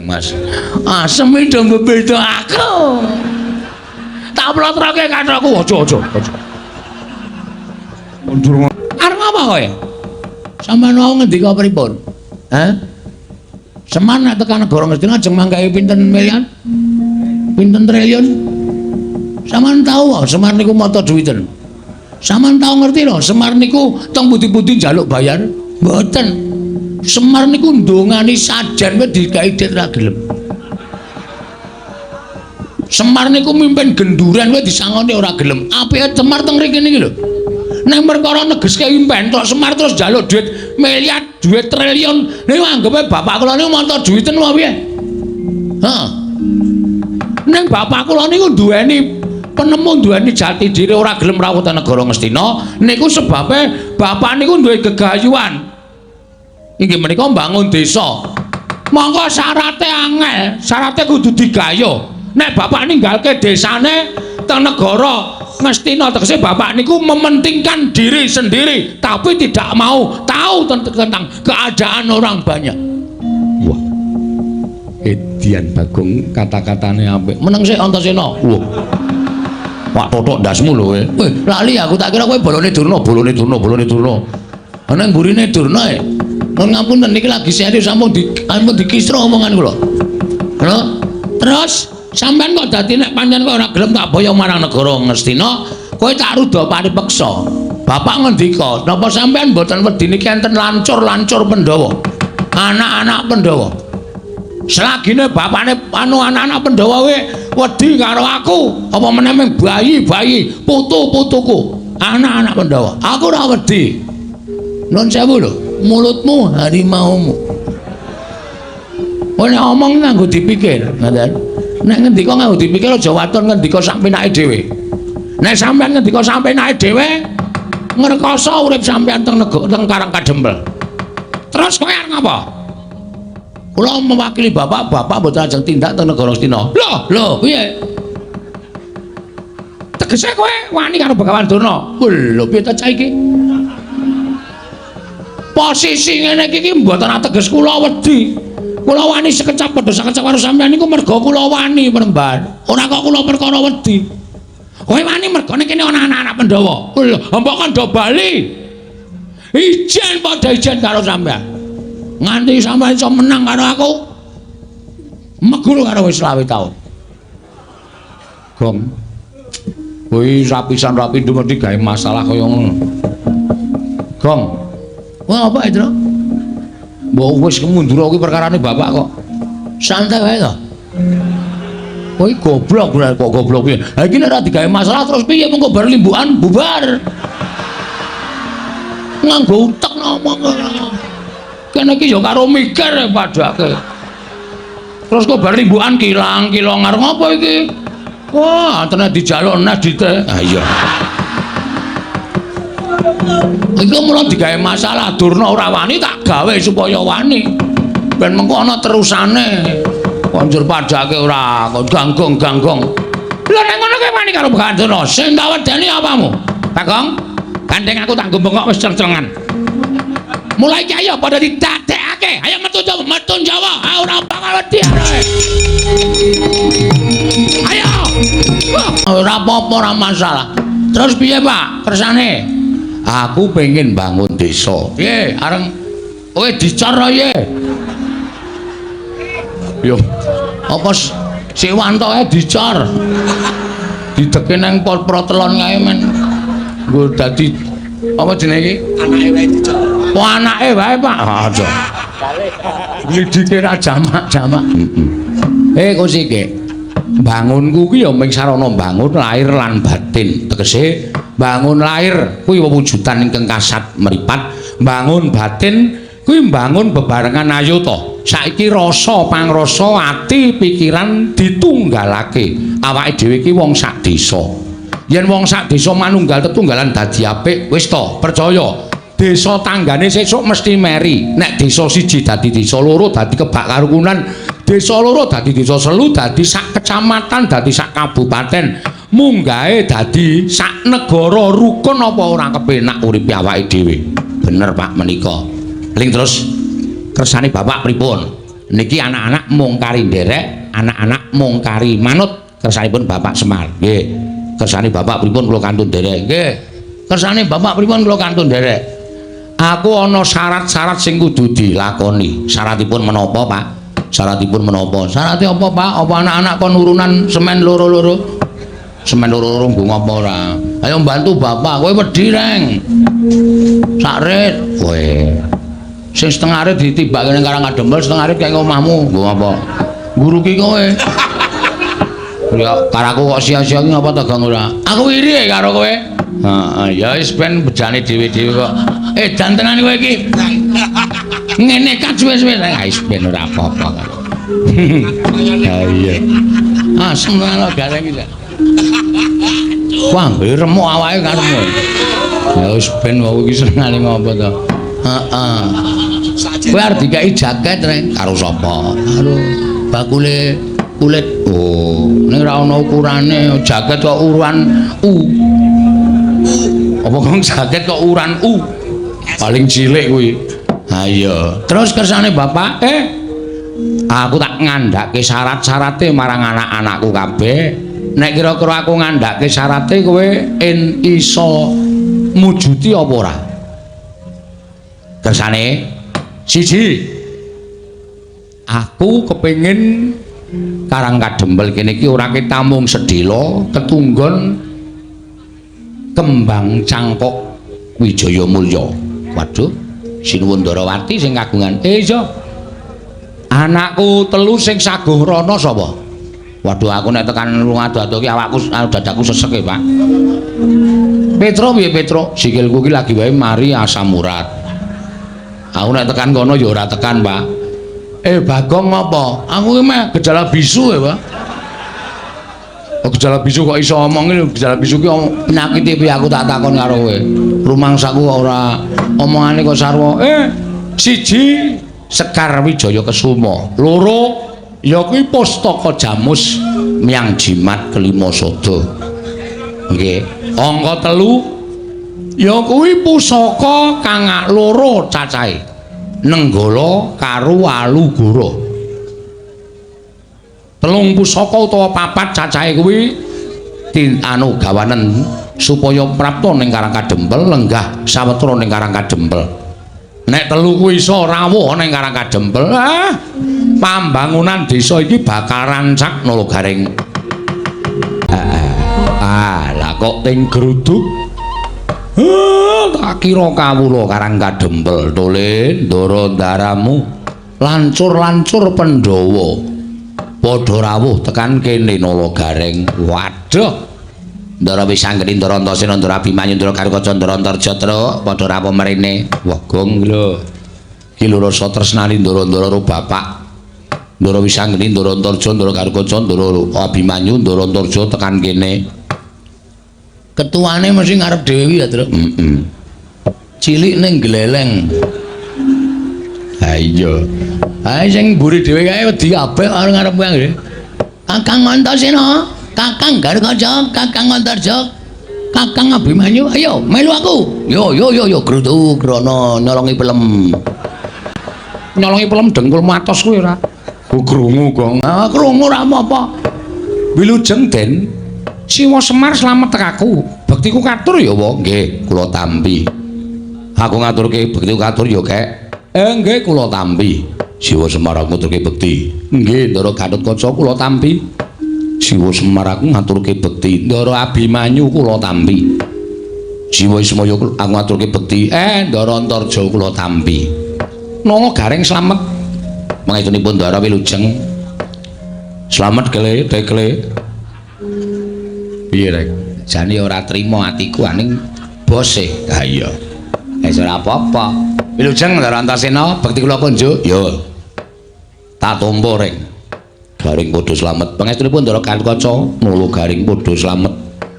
Mas. Asem iki do mbebeda aku. Tak plotroke kathokku aja aja aja. Mundur. Arep apa kowe? Sampeyan wau ngendika pripun? Hah? Semar nek tekan negara Ngastina ajeng manggahe pinten miliar? Pinten triliun? Sampeyan tau kok Semar niku mata duwiten. Sampeyan tau ngerti lho, Semar niku teng pundi-pundi njaluk bayar? Mboten. Semar niku ndongani sajen wae digawe dit ra gelem. Semar niku mimpin genduren wae disangoni ora gelem. Apike Semar teng mriki niki lho. Nek perkara negeske impen tok Semar terus njaluk duit miliar, duit triliun. Niku anggepe bapak kula niku mata duwiten apa piye? Heeh. Ning bapak kula niku duweni penemu, duweni jati diri ora gelem rawuh teng negara Ngastina niku sebabe bapak niku duwe gegayuhan. Inggih menika mbangun desa. Monggo syarate angel, syarate kudu digayuh. Nek bapak ninggalke desane teng negara Ngastina tegese bapak niku mementingkan diri sendiri tapi tidak mau tahu tentang keadaan orang banyak. Wah. Edian Bagong kata-katane apik. Meneng sik Antasena. Wah. Pak totok ndasmu lho kowe. Weh, lali aku tak kira kowe bolone Durna, bolone Durna, bolone Durna. Ana mburine Durna e. Nun ngapunten niki lagi serius sampun di sampun dikisra omongan kula. Lho, terus sampean kok dadi nek pancen kok ora gelem tak boyong marang negara Ngastina, kowe tak ruda paripeksa. Bapak ngendika, napa sampean mboten wedi niki enten lancur-lancur Pandhawa? Anak-anak Pandhawa. Selagine bapakne anu anak-anak Pandhawa kuwi wedi karo aku, apa meneh ming bayi-bayi, putu-putuku, anak-anak Pandhawa. Aku ora wedi. Nun sewu lho, mulutmu harimaumu. Kowe nek omong nganggo dipikir, ngoten. Nek ngendika nganggo dipikir aja waton ngendika sak penake dhewe. Nek sampean ngendika sak penake dhewe, ngrekoso urip sampean teng negara teng Karang Kadempel. Terus kowe arep ngapa? Kula mewakili bapak, bapak mboten ajeng tindak teng negara Ngastina. Lho, lho, piye? Tegese kowe wani karo Begawan Durna? Lho, piye ta cah iki? Posisi ngene iki mboten ateges kula wedi. Kula wani sekecap padha sekecap karo sampean niku merga kula wani Premban. Ora kok kula perkara wedi. Kowe wani mergane kene ana anak-anak Pandhawa. Lho, mbok kon do bali. Ijen padha ijen karo sampean. Nganti sampean iso menang karo aku. Meguru karo wis 25 taun. Gong. Kuwi rapisan rapi mesti gawe masalah kaya ngono. Gong. Wah, apa itu? Mbok wis mundur kuwi perkarane bapak kok. Santai wae to. Kowe goblok kok goblok piye? Ha iki nek ora digawe masalah terus piye mengko bar limbukan bubar. Nganggo utek ngomong. Kene iki ya karo mikir padake. Terus kok bar limbukan kilang-kilong arep ngopo iki? Wah, tenan dijaluk nes dite. Ha iya. Iku mula digawe masalah Durna ora wani tak gawe supaya wani. Ben mengko ana terusane. Konjur padake ora kok ganggong-ganggong. Lha nek ngono kowe wani karo Begawan Durna, sing tak wedeni apamu? Bagong, gandeng aku tak bengok wis ceng-cengan. Mulai iki ayo padha didadekake. Ayo metu Jawa, metu Jawa. Ah ora bakal wedi arek. Ayo. Ora apa-apa, ora masalah. Terus piye, Pak? Kersane? Aku pengen bangun desa. Piye? Areng kowe dicor piye? Yo. Apa si wantoke dicor? Dideke nang protelon kae men. Nggo dadi apa jenenge iki? Anake wae dicor. Oh, anake wae, Pak. Aja. Glidike ra jamak-jamak. Heeh. Kosike. Bangunku ki ya mung sarana bangun lahir lan batin. Tegese bangun lahir kuwi wewujudan ingkang kasat mripat, bangun batin kuwi mbangun bebarengan ayata. Saiki rasa pangrasa ati pikiran ditunggalake. Awake dhewe iki wong sak desa. Yen wong sak desa manunggal tetunggalan dadi apik, wis to, percaya. Desa tanggane sesuk mesti meri. Nek desa siji dadi desa loro dadi kebak karukunan, desa loro dadi desa selu dadi sak kecamatan dadi sak kabupaten, munggahe dadi sak negara rukun apa ora kepenak uripe awake dhewe. Bener Pak menika. Ling terus kersane bapak pripun? Niki anak-anak mung kari nderek, anak-anak mung kari manut kersanipun Bapak Semar. Nggih. Kersane Bapak pripun kula kantun nderek? Nggih. Kersane Bapak pripun kula kantun nderek? Aku ana syarat-syarat sing kudu dilakoni. Syaratipun menapa, Pak? Syaratipun menapa? Syarate apa, Pak? Apa anak-anak kon urunan semen loro-loro? Semen loro-loro nggo ngapa ora? Ayo bantu Bapak, kowe wedi, Reng. Sak rit kowe. Sing setengah rit ditibake ning Karang Kadempel, setengah rit kaya omahmu. Nggo apa? Nguruki kowe. Ya karaku kok sia-sia ki ngapa ta Gang ora? Aku iri karo kowe. Heeh, ya wis ben bejane dhewe-dhewe kok. Edan tenan kowe iki. Ngene kat suwe-suwe. Ah wis ben ora apa-apa. Ha iya. Asem tenan gareng iki. Wah, remuk awake karepmu. Ya wis ben wong iki senengane ngopo to. Heeh. Kowe arep dikeki jaket, Reng. Karo sapa? Karo bakule kulit. Oh, ning ora ana ukurane, jaket kok ukuran U. Apa kok jaket kok ukuran U? Paling cilik kuwi. Ha iya. Terus kersane Bapak, aku tak ngandhake syarat-syarate marang anak-anakku kabeh. Nek kira-kira aku ngandhake syarate kowe en iso mujuti apa ora? Kersane siji, aku kepengin Karang Kadempel kene iki ora ketamung sedhela ketunggon kembang cangkok Wijaya Mulya. Waduh, Sinuwun Ndarawati sing kagungan. Iya. Anakku telu sing saguh rono sapa? Waduh, aku nek tekan ado-ado ki awakku dadaku sesek e, Pak. Petro piye Petro? Sikilku ki lagi wae mari asam urat. Aku nek tekan kono ya ora tekan, Pak. Bagong apa? Aku ki meh gejala bisu ya, Pak. Oh, gejala bisu kok iso omong iki, gejala bisu ki penyakite piye aku tak takon karo kowe. Rumangsaku kok ora omongane kok sarwa. Siji Sekar Wijaya Kesuma, loro ya kuwi Pustaka Jamus Myang Jimat Kelima Sada. Nggih. Angka telu ya kuwi pusaka kang loro cacahe. Nenggala karo Walugara. Telung pusaka utawa papat cacahe kuwi anu gawanen supaya prapta ning Karang Kadempel, lenggah sawetara ning Karang Kadempel. Nek telu kuwi iso rawuh ning Karang Kadempel, pambangunan desa iki bakal rancak Nala Gareng. Ah, lah kok ting gruduk. Tak kira kawula Karang Kadempel tole ndara ndaramu lancur-lancur Pandhawa padha rawuh tekan kene Nala Gareng. Waduh. Ndara Wisanggeni, Ndara Antasena, Ndara Abimanyu, Ndara Garukaca, Ndara Antarja truk padha rawuh mrene. Wah, gong lho. Ki lho rasa tresnani ndara-ndara karo bapak. Ndara Wisanggeni, Ndara Antarja, Ndara Garukaca, Ndara Abimanyu, Ndara Antarja tekan kene. Ketuane mesti ngarep dhewe ya, Truk. Heeh. Cilik ning gleleng. Ha iya. Ha sing mburi dhewe kae wedi kabeh karo ngarep kuwi. Kakang Antasena, Kakang Garukaca, Kakang Antarja, Kakang Abimanyu, ayo melu aku. Yo yo yo yo gruduk rono nyolongi pelem. Nyolongi pelem dengkul matos kuwi ora. Ku krungu kok. Ah krungu ora apa-apa. Wilujeng Den. Siwa Semar slamet tekaku. Bektiku katur ya, Wa. Nggih, kula tampi. Aku ngaturke bektiku katur ya, Kek. Nggih, kula tampi. Siwa Semar aku ngaturke bekti. Nggih, Ndara Gatotkaca kula tampi. Siwa Semar aku ngaturke bekti. Ndara Abimanyu kula tampi. Siwa Ismaya aku ngaturke bekti. Ndara Antarja kula tampi. Nala Gareng slamet. Pangestunipun Ndara wilujeng. Slamet kele tekle. Piye rek? Jane ora trima atiku aning bose. Ha iya. Wis ora apa-apa. Wilujeng Ndara Antasena, bekti kula konjuk. Yo. Tak tampa reng. Garing padha slamet. Pangestunipun Ndara Gatotkaca, Nala Garing padha slamet.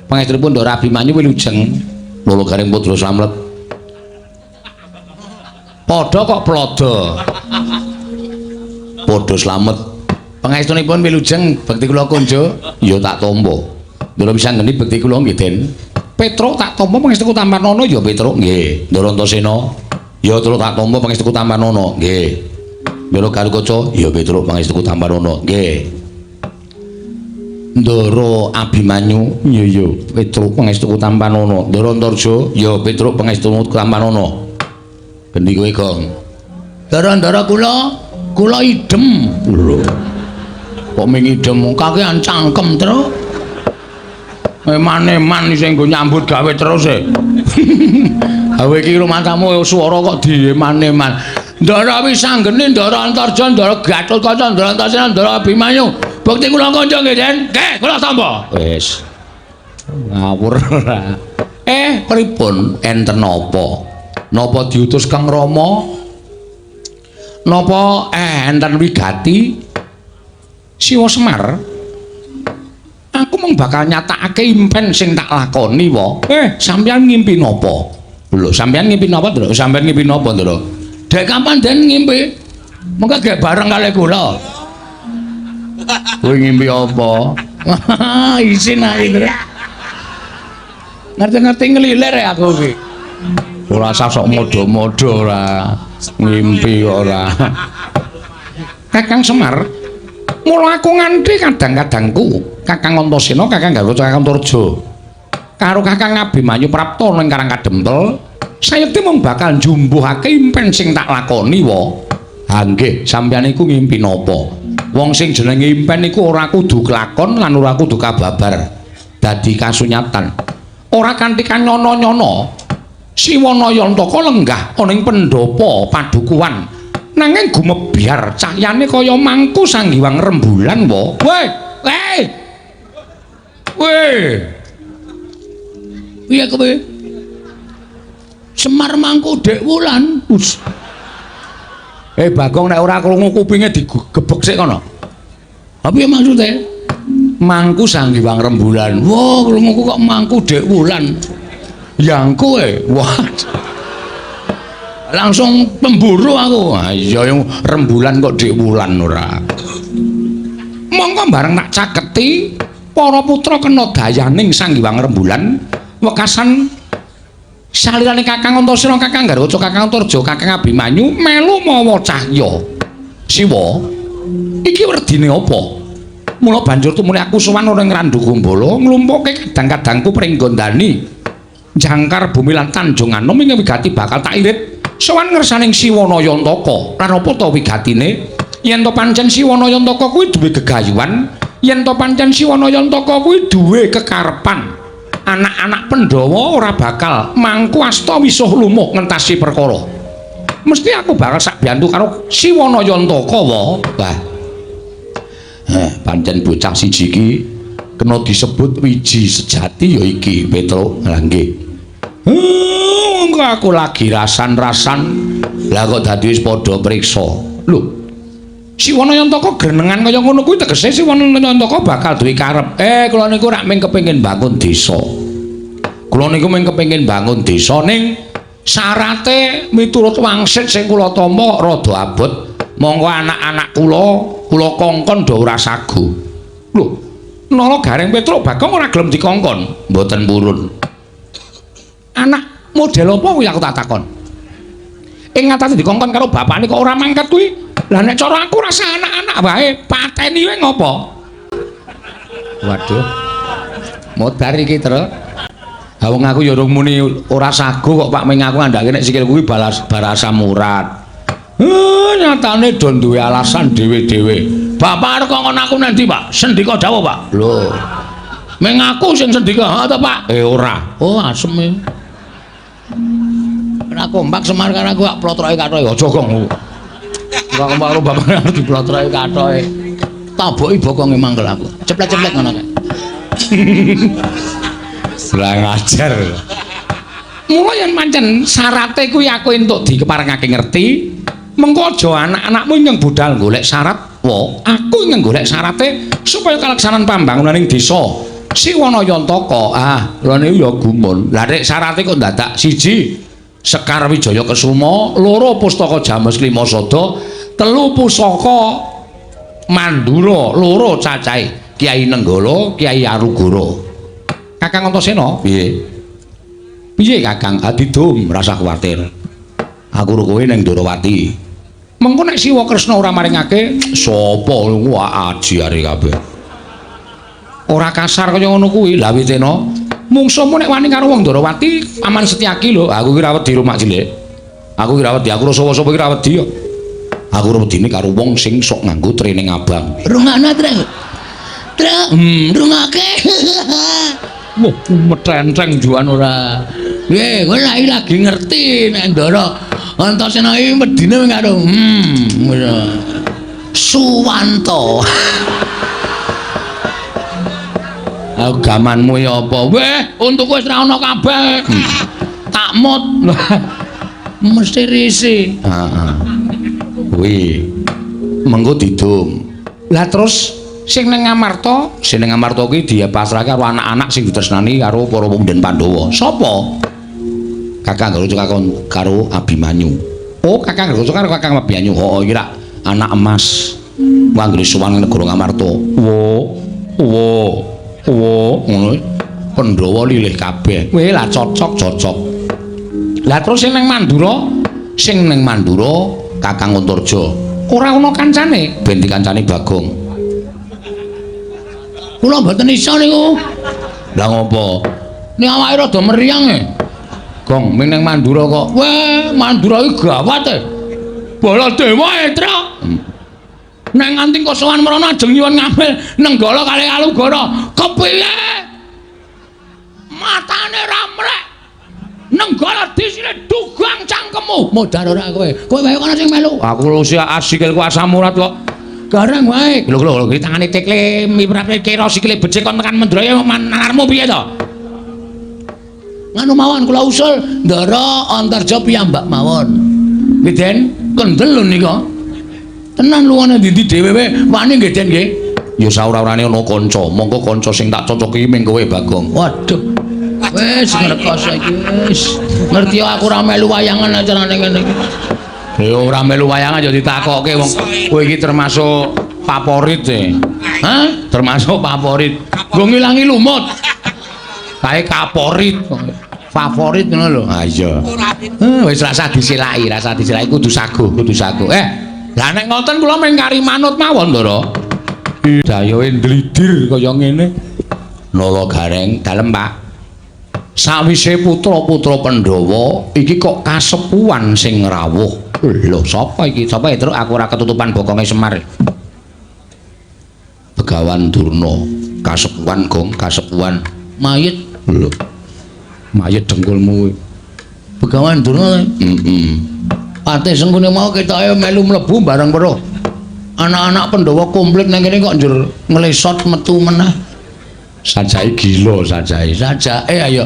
Pangestunipun Ndara Abimanyu wilujeng, Nala Garing padha slamet. Padha kok plodo. Padha slamet. Pangestunipun wilujeng, bekti kula konjuk. Ya tak tampa. Ndara Wisanggeni bekti kula nggih, Den. Petruk tak tampa pangestuku Tampanana ya, Petruk nggih. Ndara Antasena, ya Truk tak tampa pangestuku Tampanana nggih. Ndara Garukaca, ya Petruk pangestuku tampanono. Nggih. Ndara Abimanyu, iya iya, Petruk pangestuku tampanono. Ndara Antarja, ya Petruk pangestuku tampanono. Gendi kowe, Gong. Ndara-ndara kula, kula idem. Lho. Kok ming idem kakean cangkem, Truk. Eman-eman sing nggo nyambut gawe terus e. Awe iki rumangsamu swara kok dieman-eman. Ndara Wisanggeni, Ndara Antarja, Ndara Gatotkaca, Ndara Antasena, Ndara Abimanyu. Bukti kula kanca nggih, Den. Nggih, kula tampa. Wis. Ngawur ora. Pripun? Enten napa? Napa diutus Kang Rama? Napa enten wigati? Siwa Semar. Aku mung bakal nyatakake impen sing tak lakoni wa. Sampeyan ngimpi napa? Lho, sampeyan ngimpi napa, Ndra? Sampeyan ngimpi napa, Ndra? Dek kapan den ngimpi? Mengko gek bareng kalih kula. Kowe ngimpi apa? Isin ae, Ndra. Ngerti-ngerti ngelilir ya aku iki. Ora usah sok modho-modho ora. Ngimpi ora. Kakang Semar, mula aku nganti kadang-kadangku Kakang Antasena, Kakang Garuda, Kakang Antarja karo Kakang Abimanyu Prapta ning Karang Kadempel, sayekti mung bakal njumbuhake impen sing tak lakoni wa. Ha nggih, sampeyan iku ngimpi napa? Wong sing jenenge impen iku ora kudu kelakon lan ora kudu kababar dadi kasunyatan. Ora kanthi kanyono-nyono Siwana Yantaka lenggah ana ing pendhapa padukuhan, nanging gumebyar cahyane kaya mangku sanggiwang rembulan wa. Weh, weh. Weh. Piye kowe? Semar mangku Dek Wulan. Us. Bagong nek ora krungu kupinge digebek sik kono. Ha piye maksude? Mangku sanggiwang rembulan. Wah, krunguku kok mangku Dek Wulan. Yangku e. Wah. Langsung pemburu aku. Ha iya rembulan kok Dik Wulan ora. Mongko bareng tak caketi para putra kena dayaning Sang Hyang Rembulan wekasan salirane Kakang Antasena, Kakang Garuda, Kakang Antarja, Kakang Abimanyu melu mawa cahya. Siwa, iki werdine apa? Mula banjur tumune aku sowan ana ing Randu Gumbala nglumpuke kadang-kadangku pringgondani jangkar bumi lan Tanjung Anom ing wigati bakal tak irit sowan ngersaning Siwana Yantaka. Lan apa ta wigatine? Yen to pancen Siwana Yantaka kuwi duwe gegayuhan, yen to pancen Siwana Yantaka kuwi duwe kekarepan, anak-anak Pandhawa ora bakal mangku asta wisuh lumuh ngentasi perkara. Mesti aku bakal sak biyantu karo Siwana Yantaka wa. Wah. Pancen bocah siji iki kena disebut wiji sejati ya iki, Petruk. Lah nggih. Monggo aku lagi rasan-rasan. Lah kok dadi wis padha priksa. Lho. Siwana Yantaka grenengan kaya ngono kuwi tegese Siwana Yantaka bakal duwe karep. Kula niku rak mung kepengin bangun desa. Kula niku mung kepengin bangun desa ning syarate miturut wangsit sing kula tampa rada abot. Monggo anak-anak kula kula kongkon do ora sagu. Lho, Nala Gareng Petruk Bagong ora gelem dikongkon. Mboten purun. Anak model apa kuwi aku tak takon. Ing ngatasi dikongkon karo bapakne kok ora mangkat kuwi. Lah nek cara aku rasa anak-anak wae pateni wae ngopo? Waduh. Modar iki, Truk. Ha wong aku ya urung muni ora sagu kok Pak, ming aku ngandhake nek sikilku kuwi balas barasa murat. Nyatane do duwe alasan dhewe-dhewe. Bapak arep kongkon aku nang ndi, Pak? Sendika dawuh, Pak. Lho. Ming aku sing sendika, ha ta, Pak? Ora. Oh, asem e. Ora kompak Semar karo aku kok plotroke kathoke. Aja, Gong. Ora kompak karo bapak arep diplotroke kathoke. Taboki bokonge mangkel aku. Ceplek-ceplek ngono kae. Lah ngajar. Mula yen pancen syarate kuwi aku entuk dikeparengake ngerti, mengko aja anak-anakmu ingkang budal golek syarat, wa aku ingkang golek syarate supaya kalaksanan pambangunaning desa Siwana Yantaka. Ah, kula niku ya gumun. Lah nek syarate kok dadak siji Sekar Wijaya Kesuma, loro Pustaka James Lima Sada, telu Pusaka Mandura, loro cacahe Kyai Nenggala, Kyai Arugara. Kakang Antasena, piye? Piye Kakang? Adidum, rasah kuwatir. Aku ro kowe ning Ndorowati. Mengko nek Siwa Kresna ora maringake, sapa wah ajiare kabeh. Ora kasar kaya ngono kuwi. Lah witena, mungsuhmu nek wani karo wong Ndorowati, Paman Setyaki lho. Aku ki ora wedi rumak cilik. Aku ki ora wedi, aku sapa-sapa ki ora wedi kok. Aku ora wedine karo wong sing sok nganggo training abang. Rungokno, Truk. Truk, rungokake. Wah, metenteng juan ora. Nggih, kowe lagi ngerti nek Ndara Antasena iki wedine karo Suwanto. Aku gamanmu ya apa? Weh, untukku wis ra ono kabeh. Tak mut. Mesti risi. Heeh. Kuwi mengko didum. Lah terus sing ning Ngamarta, sing ning Ngamarta kuwi dipasrahke karo anak-anak sing ditresnani karo para pemuda Pandhawa. Sapa? Kakang Garuda karo Abimanyu. Oh, Kakang Garuda karo Kakang Abimanyu. Heeh, iki rak anak emas. Wanggre sowan ning negara Ngamarta. Wo, wo, wo, ngono. Pandhawa lilih kabeh. Weh, lah cocok, cocok. Lah terus sing ning Mandura, sing ning Mandura Kakang Antarja. Ora ana kancane, ben dikancani Bagong. Kula mboten iso niku. Lah ngopo? Nek awake rada meriang e. Gong, ming ning Mandura kok. Weh, Mandura iki gawat e. Baladewa e, Truk. Nek nganti kosowan mrono ajeng nyuwun ngambil Nenggala kalih Alugara. Kepiye? Matane ra mrek. Nenggala disine dugang cangkemmu. Modar ora kowe. Kowe wae kono sing melu. Aku lho sikilku asam urat kok. Gareng wae. Lho lho, iki tangane tekle miprate kira sikile becik kon tekan Mendraya nalarmu piye to? Nganu mawon kula usul Ndara Antarja piyambak mawon. Nggih, Den. Kendel lho nika. Tenan luwane ndi-ndi dhewe wae wani nggih, Den nggih. Ya saora-orane ana kanca, mongko kanca sing tak cocoki ming kowe Bagong. Waduh. Wis ngrekoso iki wis. Ngerti aku ora melu wayangan acarane ngene iki. Ya ora melu wayangan ya ditakoke wong kowe iki termasuk favorit e. Hah? Termasuk favorit. Nggo ngilangi lumut. Kae kaporit. Favorit ngono lho. Ha iya. Wis rasa disilaki, rasa disilaki kudu saguh, kudu saguh. Lah nek ngoten kula mung kari manut mawon, Ndara. Dayohe ndlidir kaya ngene. Nala Gareng, dalem, Pak. Sawise putra-putra Pandhawa iki kok kasepuhan sing rawuh. Lho, sapa iki? Sapa ya, Truk? Aku ora ketutupan bokonge Semar. Begawan Durna, kasepuhan Gong, kasepuhan. Mayit. Lho. Mayit dengkulmu. Begawan Durna. Heeh. Pate sengkune mau ketoke melu mlebu bareng weruh. Anak-anak Pandhawa komplit nang kene kok njur nglesot metu meneh. Sajae gila sajae. Sajake ayo.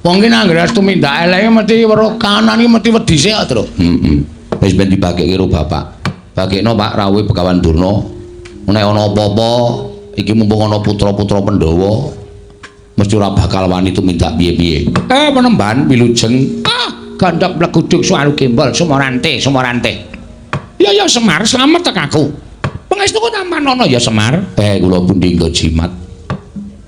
Wong ki nang anggere tumindak eleke mesti weruh kanan iki mesti wedi sik kok, Truk. Heeh. Wis ben dibagekke karo bapak. Bagekno Pak rawuhe Begawan Durna. Nek ana apa-apa iki mumpung ana putra-putra Pandhawa mesti ora bakal wani tumindak piye-piye. Penemban wilujeng. Ah, gandhok mleguduk suwaru gembol sumorante, sumorante. Ya ya Semar, slamet tek aku. Pangestuku tampanana ya Semar. Kula pundi nggo jimat.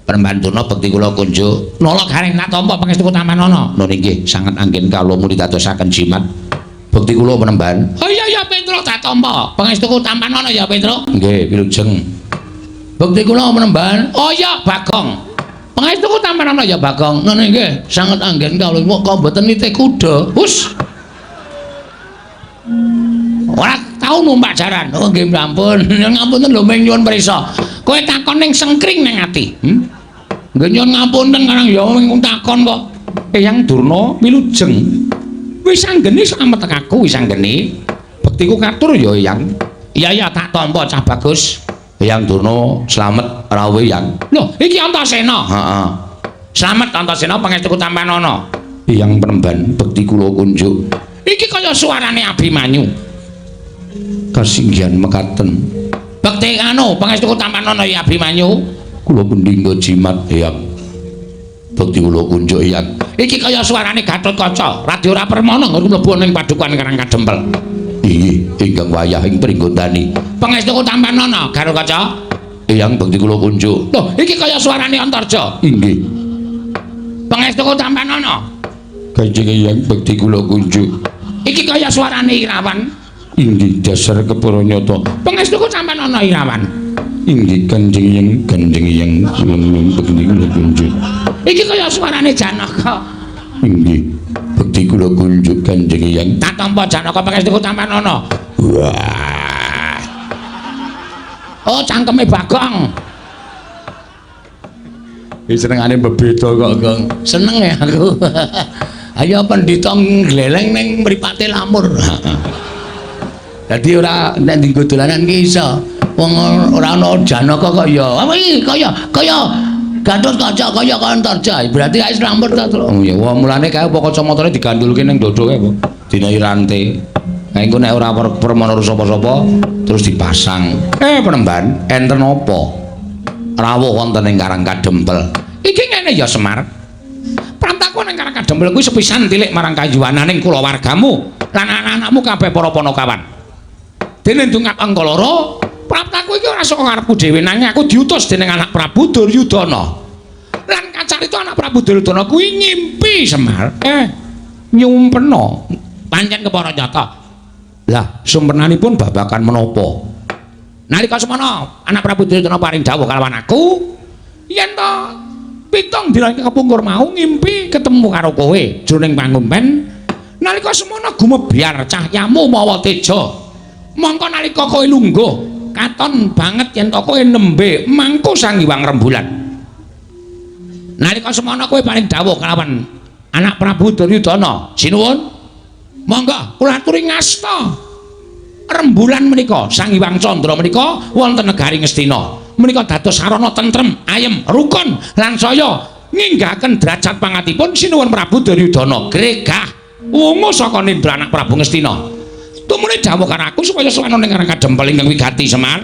Penemban Durna bekti kula kunjuk. Nala Gareng tak tampa pangestuku tampanana. Nun inggih sanget anggen kawula muni dadosaken jimat. Bekti kula penemban. Oh iya ya Petruk tak tampa. Pangestuku tampanana ya Petruk. Nggih, wilujeng. Bekti kula penemban. Oh iya Bagong. Pangestuku tampanana ya Bagong. Nun inggih sanget anggen kawula kok mboten nitih kuda. Hus. Ora tau numpak jaran. Oh nggih ampun. Ngapunten lho ming nyuwun prisa. Kowe takon ning sengkring ning ati. Nggih nyuwun ngapunten karang ya ming takon kok. Eyang Durna wilujeng. Wis anggene slamet aku wis anggene. Bektiku katur ya Eyang. Iya ya tak tampa cah bagus. Eyang Durna slamet rawuh Eyang. Lho iki Antasena. Heeh. Slamet Antasena pangestuku tampanana. Eyang penemban bekti kula kunjuk. Iki kaya suarane Abimanyu. Kasinggihan mekaten. Bekti anu pangestuku tampanana ya Abimanyu. Kula pundi nggo jimat Eyang. Bekti kula kunjuk Eyang. Iki kaya suarane Gatotkaca, Radya ora permana nggon mlebu ning padukuhan Karang Kadempel. Inggih, ingkang wayah ing pringgondani. Pangestuku tampanana Gatotkaca. Eyang bekti kula kunjuk. Lho, iki kaya suarane Antarja. Inggih. Pangestuku tampanana. Kanjeng Eyang bekti kula kunjuk. Iki kaya suarane Irawan. Inggih dasar kepara nyata. Pangestuku sampean ana Irawan. Inggih Kanjeng Hyang, Kanjeng Hyang kula bekti kula kunjuk. Iki kaya suarane Janaka. Inggih bekti kula kunjuk Kanjeng Hyang. Tak tampa Janaka pangestuku sampean ana. Wah. Oh, cangkeme Bagong. Iki senengane bebeda kok, Gong. Seneng ya aku. Ayo pendhita ngleleng ning mripate lamur. Dadi ora nek dienggo dolanan ki iso. Wong ora ana Janaka kok ya. Apa iki kaya kaya Gatotkaca kaya Antarja. Berarti wis lamur ta. Oh ya, wah mulane kae apa kacamatane digandulke ning dodo kae apa? Dinahi rante. Nah engko nek ora permono sapa-sapa terus dipasang. Penemban, enten apa? Rawuh wonten ing Karang Kadempel. Iki ngene ya Semar. Prantaku ning Karang Kadempel kuwi sepisan tilik marang kayuwananing kulawargamu lan anak-anakmu kabeh para panakawan. Dene ndungap angka loro, praptaku iki ora saka karepku dhewe nanging aku diutus dening anak Prabu Duryudana. Lan kacarita anak Prabu Duryudana kuwi ngimpi Semar. Nyumpena pancen kepara nyata. Lah, sumpenanipun babagan menapa? Nalika semana anak Prabu Duryudana paring dawuh kalawan aku yen to pitung dina kepungkur mau ngimpi ketemu karo kowe jroning pangumpen. Nalika semana gumebyar cahyamu mawa teja. Mongko nalika kowe lungguh katon banget yen to kowe nembe mangku Sang Hyang Rembulan. Nalika semana kowe paring dawuh kalawan anak Prabu Duryudana, sinuwun monggo kula aturi ngasta rembulan menika Sang Hyang Candra menika wonten negari Ngastina. Menika dados sarana tentrem, ayem, rukun lan saya nginggahaken derajat pangatipun sinuwun Prabu Duryudana gregah wungu saka nindra anak Prabu Ngastina. Tumune dawuh karo aku supaya sowan ning Karang Kadempel ingkang wigati Semar.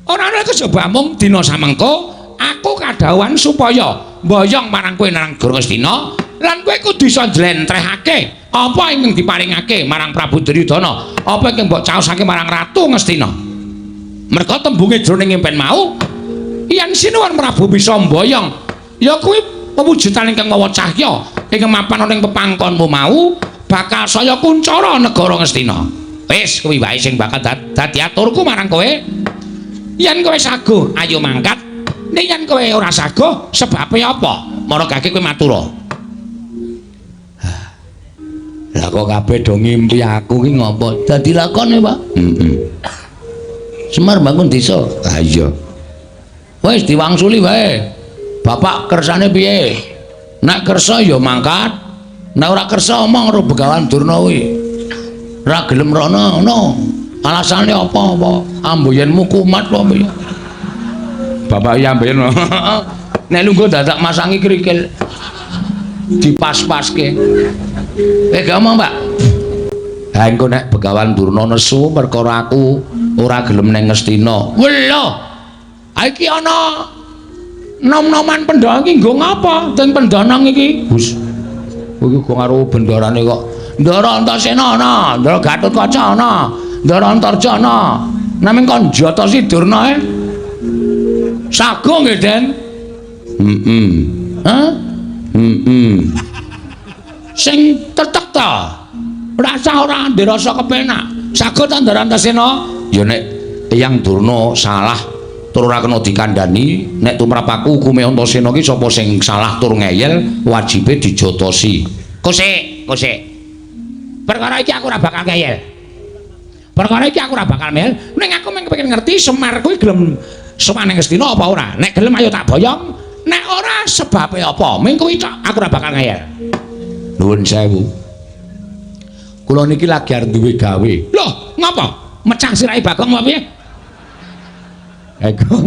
Ora ana kejaba mung dina samengko aku kadhawuhan supaya mboyong marang kowe nang negara Ngastina lan kowe kudu iso njlentrehake apa ingkang diparingake marang Prabu Duryudana, apa ingkang mbok caosake marang Ratu Ngastina. Merga tembunge jroning impen mau yen sinuwun Prabu bisa mboyong ya kuwi pewujudan ingkang mawa cahya ingkang mapan ana ing pepangkonmu mau bakal saya kuncara negara Ngastina. Wis kuwi wae sing bakal dadi aturku marang kowe. Yen kowe saguh ayo mangkat, ning yen kowe ora saguh sebabe apa? Maragake kowe matura. Lah kok kabeh do ngimpi aku ki ngopo? Dadi lakone, Pak. Heeh. Semar bangun desa. Ha iya. Wis diwangsuli wae. Bapak kersane piye? Nek kersa ya mangkat, nek ora kersa omong karo Begawan Durna kuwi. Ora gelem rono ngono. Alasane apa-apa? Amboyenmu kumat apa piye? Bapak iya amboyen. Nek lungguh dadak masangi krikil. Dipas-paske. Gak omong, Pak. Ha engko nek Begawan Durna nesu perkara aku ora gelem nang Ngastina. Welo. Ha iki ana nom-noman pendhana iki nggo ngapa? Teng pendhanang iki. Gus. Kowe iki kok karo bendarane kok. Ndara Antasena ana, Ndara Gatotkaca ana, Ndara Antarja ana. Naming kon Jatasi Durna e. Sago nggih, Den. Heeh. Hah? Heeh. Sing tetek ta. Rasa ora ndirasa kepenak. Sago ta Ndara Antasena? Ya nek Eyang Durna salah tur ora kena dikandhani, nek tumrap aku hukume Antasena ki sapa sing salah tur ngeyel wajibe dijotosi. Kosek, kosek. Perkara iki aku ora bakal ngeyel. Perkara iki aku ora bakal ngeyel, ning aku mung kepengin ngerti Semar kuwi gelem sowan ning Ngastina apa ora. Nek gelem ayo tak boyong, nek ora sebabe apa? Ming kuwi tok aku ora bakal ngeyel. Nuwun sewu. Kula niki lagi arep duwe gawe. Loh, ngapa? Mecah sirahe Bagong apa piye? Gong.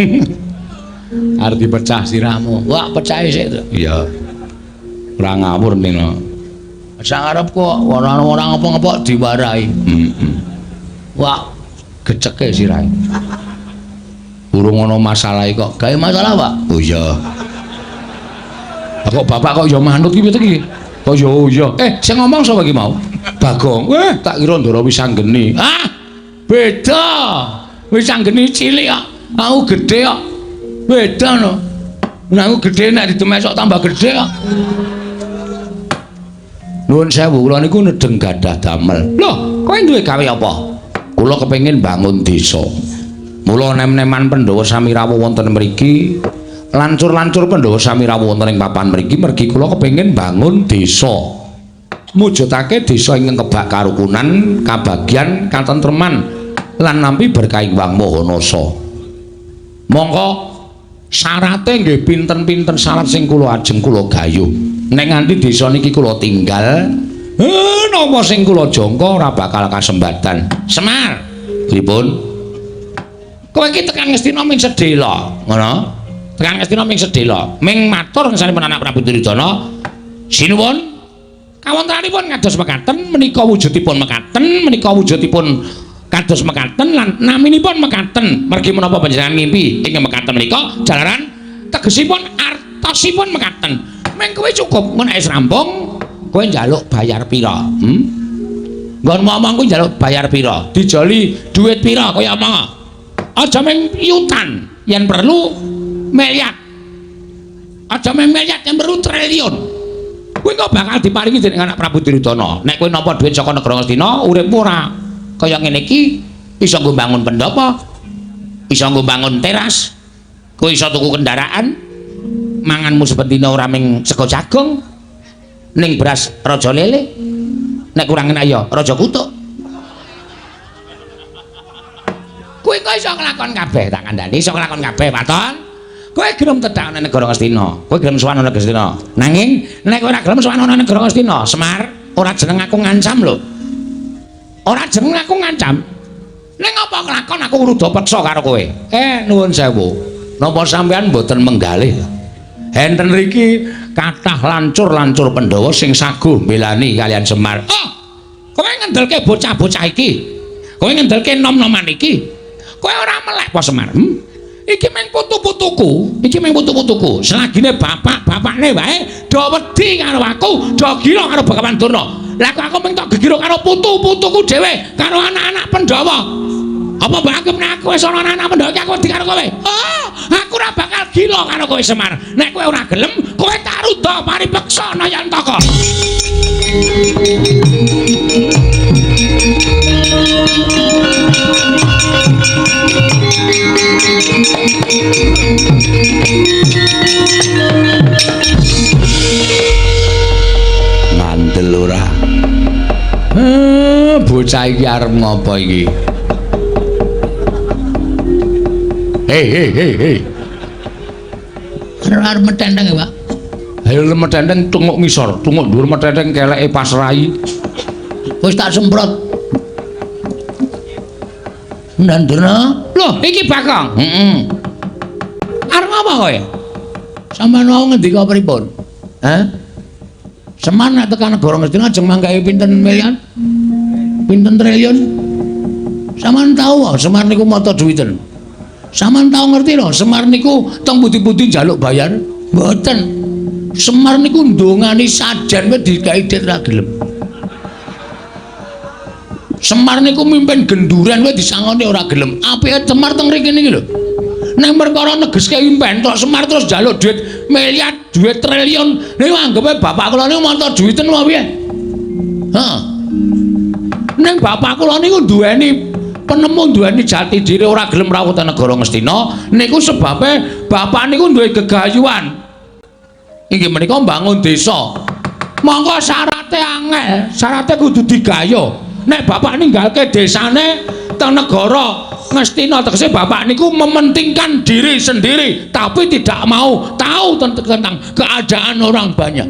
Arep dipecah sirahmu. Wah, pecahe sik to. Iya. Ora ngawur ning. Sak arep kok ora ora ngapa-ngapa diwarahi. Heeh. Wah, geceke sirahe. Urung ana masalah kok. Gawe masalah, Pak? Oh iya. Kok bapak kok ya manut ki piye iki? Kok ya oh iya. Sing ngomong sapa iki mau? Bagong. Tak kira Ndara Wisanggeni. Ah, beda. Wisanggeni cilik kok. Aku gedhe kok. Beda no. Nek aku gedhe nek didemesok tambah gedhe kok. Nuwun sewu, kula niku nedeng gadah damel. Loh, kowe duwe gawe apa? Kula kepengin bangun desa. Mula nem-neman Pandhawa sami rawuh wonten mriki, lancur-lancur Pandhawa sami rawuh wonten ing papan mriki mergi kula kepengin bangun desa. Mujudake desa ingkang kebak karukunan, kabagyan, katentreman lan nampi berkah Hyang Maha Nasa. Mongko syarate nggih pinten-pinten syarat sing kula ajeng kula gayuh. Nek nganti desa niki kula tinggal, napa sing kula jangka ora bakal kasembatan. Semar, pripun? Kowe iki tekan Ngastina ming sedhela, ngono? Tekan Ngastina ming sedhela, ming matur ngersanipun anak Prabu Duryudana. Sinuwun. Kawontenanipun kados mekaten menika wujudipun mekaten, menika wujudipun kados mekaten lan naminipun mekaten. Mergi menapa panjenengan ngimpi ing mekaten menika jalaran tegesipun artosipun mekaten. Ming kowe cukup mun wis rampung kowe njaluk bayar pira? Nggon ngomong kuwi njaluk bayar pira? Dijoli duit pira kowe omong? Aja ming yutan, yen perlu miliar. Aja ming miliar, yen perlu triliun. Kowe kok bakal diparingi dening anak Prabu Duryudana. Nek kowe nampa dhuwit saka negara Ngastina, uripmu ora kaya ngene iki, iso nggo bangun pendhapa, iso nggo bangun teras, kowe iso tuku kendaraan, manganmu saben dina ora ming sego jagung, ning beras raja lele, nek kurang enak ya raja kutuk. Kowe kok iso nglakon kabeh, tak kandhani iso nglakon kabeh, waton. Kowe gelem tedak nang negara Ngastina, kowe gelem sowan nang Ngastina. Nanging nek kowe ora gelem sowan nang negara Ngastina, Semar, ora jeneng aku ngancam lho. Ora jeneng aku ngancam. Ning apa nglakon aku ngruda peksa karo kowe? Nuwun sewu. Napa sampean mboten menggalih? Enten riki kathah lancur-lancur Pandhawa sing saguh mbelani kalian Semar. Oh, kowe ngendelke bocah-bocah iki. Kowe ngendelke nom-noman iki. Kowe ora melek apa Semar? Iki mung putu-putuku, iki mung putu-putuku. Selagine bapak-bapakne wae do wedi karo aku, do gila karo Bagawan Durna. Lah kok aku mung tok gegiro karo putu-putuku dhewe, karo anak-anak Pandhawa. Apa mbok anggap nek aku wis ana anak-anak Pandhawa iki aku wedi karo kowe? Oh, aku ora bakal gila karo kowe Semar. Nek kowe ora gelem, kowe tak rudha paripeksa Nayantaka. Ngandel ora? Bocah iki arep ngopo iki? Hei hei hei hei. Arep metenteng ya, Pak. Ayo metenteng tunguk ngisor, tunguk dhuwur metenteng keleke pas rai. Wis tak semprot. Ndandurna. Loh, iki Bagong. Heeh. Arep ngapa kowe? Sampeyan wau ngendika pripun? Hah? Semar nek tekan negara Ngastina ajeng manggahe pinten miliar? Pinten triliun? Sampeyan tau wae Semar niku mata duwiten. Sampeyan tau ngerti lho, Semar niku teng pundi-pundi njaluk bayar? Mboten. Semar niku ndongani sajen wis digawe dit ra gelem. Semar niku mimpin genduren wis disangoni ora gelem. Apike Semar teng mriki niki lho. Nek perkara negeske impen tok Semar terus njaluk duit miliar, duit triliun. Niku anggepe bapak kula niku mata duwiten apa piye? Heeh. Ning bapak kula niku duweni penemu, duweni jati diri, ora gelem rawuh teng negara Ngastina. Niku sebabe bapak niku duwe gegayuhan. Inggih menika mbangun desa. Monggo syarate angel, syarate kudu digayuh. Nek bapak ninggalke desane teng negara Ngastina, tegese bapak niku mementingkan diri sendiri tapi tidak mau tahu tentang keadaan orang banyak.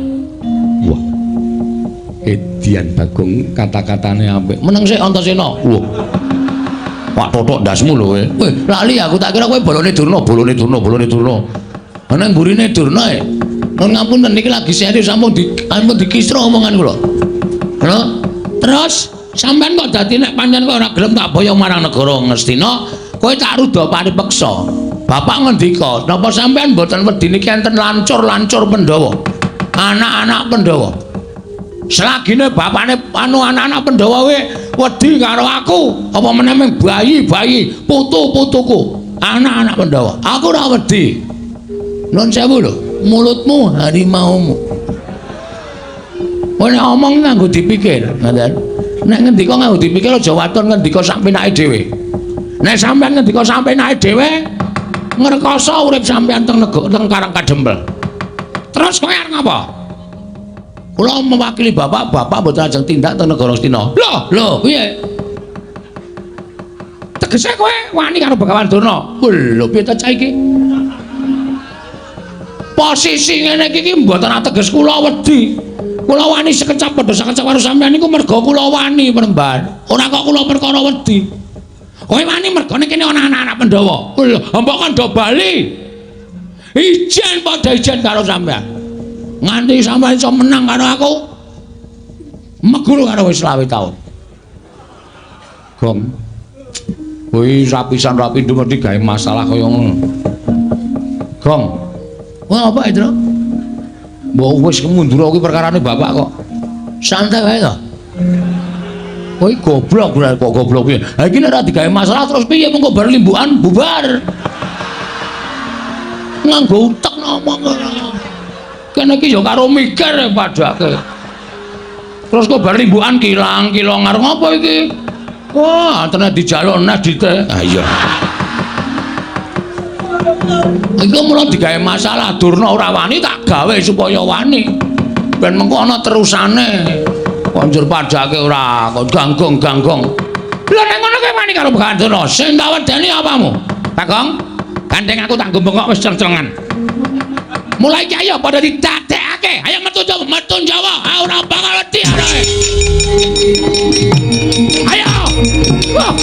Wah. Edian Bagong kata-katane apik. Meneng sik Antasena. Wah. Pak totok ndasmu lho kowe. Weh, lali aku tak kira kowe bolone Durna, bolone Durna, bolone Durna. Ana mburine Durna e. Nun ngapunten niki lagi serius sampun dikisra omongan kula. Lho, terus sampean kok dadi nek pancen kowe ora gelem tak boyong marang negara Ngastina, kowe tak rudha paripeksa. Bapak ngendika, napa sampean mboten wedi niki enten lancur-lancur Pandhawa? Anak-anak Pandhawa. Selagine bapakne anu anak-anak Pandhawa we wedi karo aku, apa meneh ming bayi-bayi, putu-putuku, anak-anak Pandhawa. Aku ora wedi. Nun sewu lho, mulutmu harimaumu. Kowe nek omong nganggo dipikir, ngoten. Nek ngendika nganggo dipikir aja waton ngendika sak penake dhewe. Nek sampean ngendika sak penake dhewe, ngrekoso urip sampean teng teng Karang Kadempel. Terus kowe arep ngapa? Kula mewakili bapak, bapak mboten ajeng tindak teng negara Astina. Lho, lho, piye? Tegese kowe wani karo Begawan Durna. Lho, piye ta cah iki? Posisi ngene iki mboten ateges kula wedi. Kula wani sekecap padha sekecap karo sampean niku merga kula wani Penemban. Ora kok kula perkara wedi. Kowe wani mergane kene ana anak-anak Pandhawa. Lho, mbok kon do bali. Ijen padha ijen karo sampean. Nganti sampean iso menang karo aku. Meguru karo wis 25 taun. Gong. Kuwi rapisan rapi mesti gawe masalah kaya ngono. Gong. Wah, apa itu? Mbok wis mundur kuwi perkarane bapak kok. Santai wae to. Kowe goblok kok goblok piye? Ha iki nek ora digawe masalah terus piye mengko bar limbukan bubar. Nganggo utek ngomong ngono. Kene iki ya karo mikir padake. Terus kok bar limbukan kilang-kilong arep ngopo iki? Wah, tenan dijaluk nes dite. Ha iya. Iku mula digawe masalah Durna ora wani tak gawe supaya wani. Ben mengko ana terusane. Konjur padake ora kok ganggong-ganggong. Lha nek ngono kowe wani karo Begawan Durna, sing tak wedeni apamu? Bagong, gandeng aku tak bengok wis ceng-cengan. Mulai iki ayo padha didadekake. Ayo metu Jawa, metu Jawa. Ah ora bakal wedi arek. Ayo. Wah.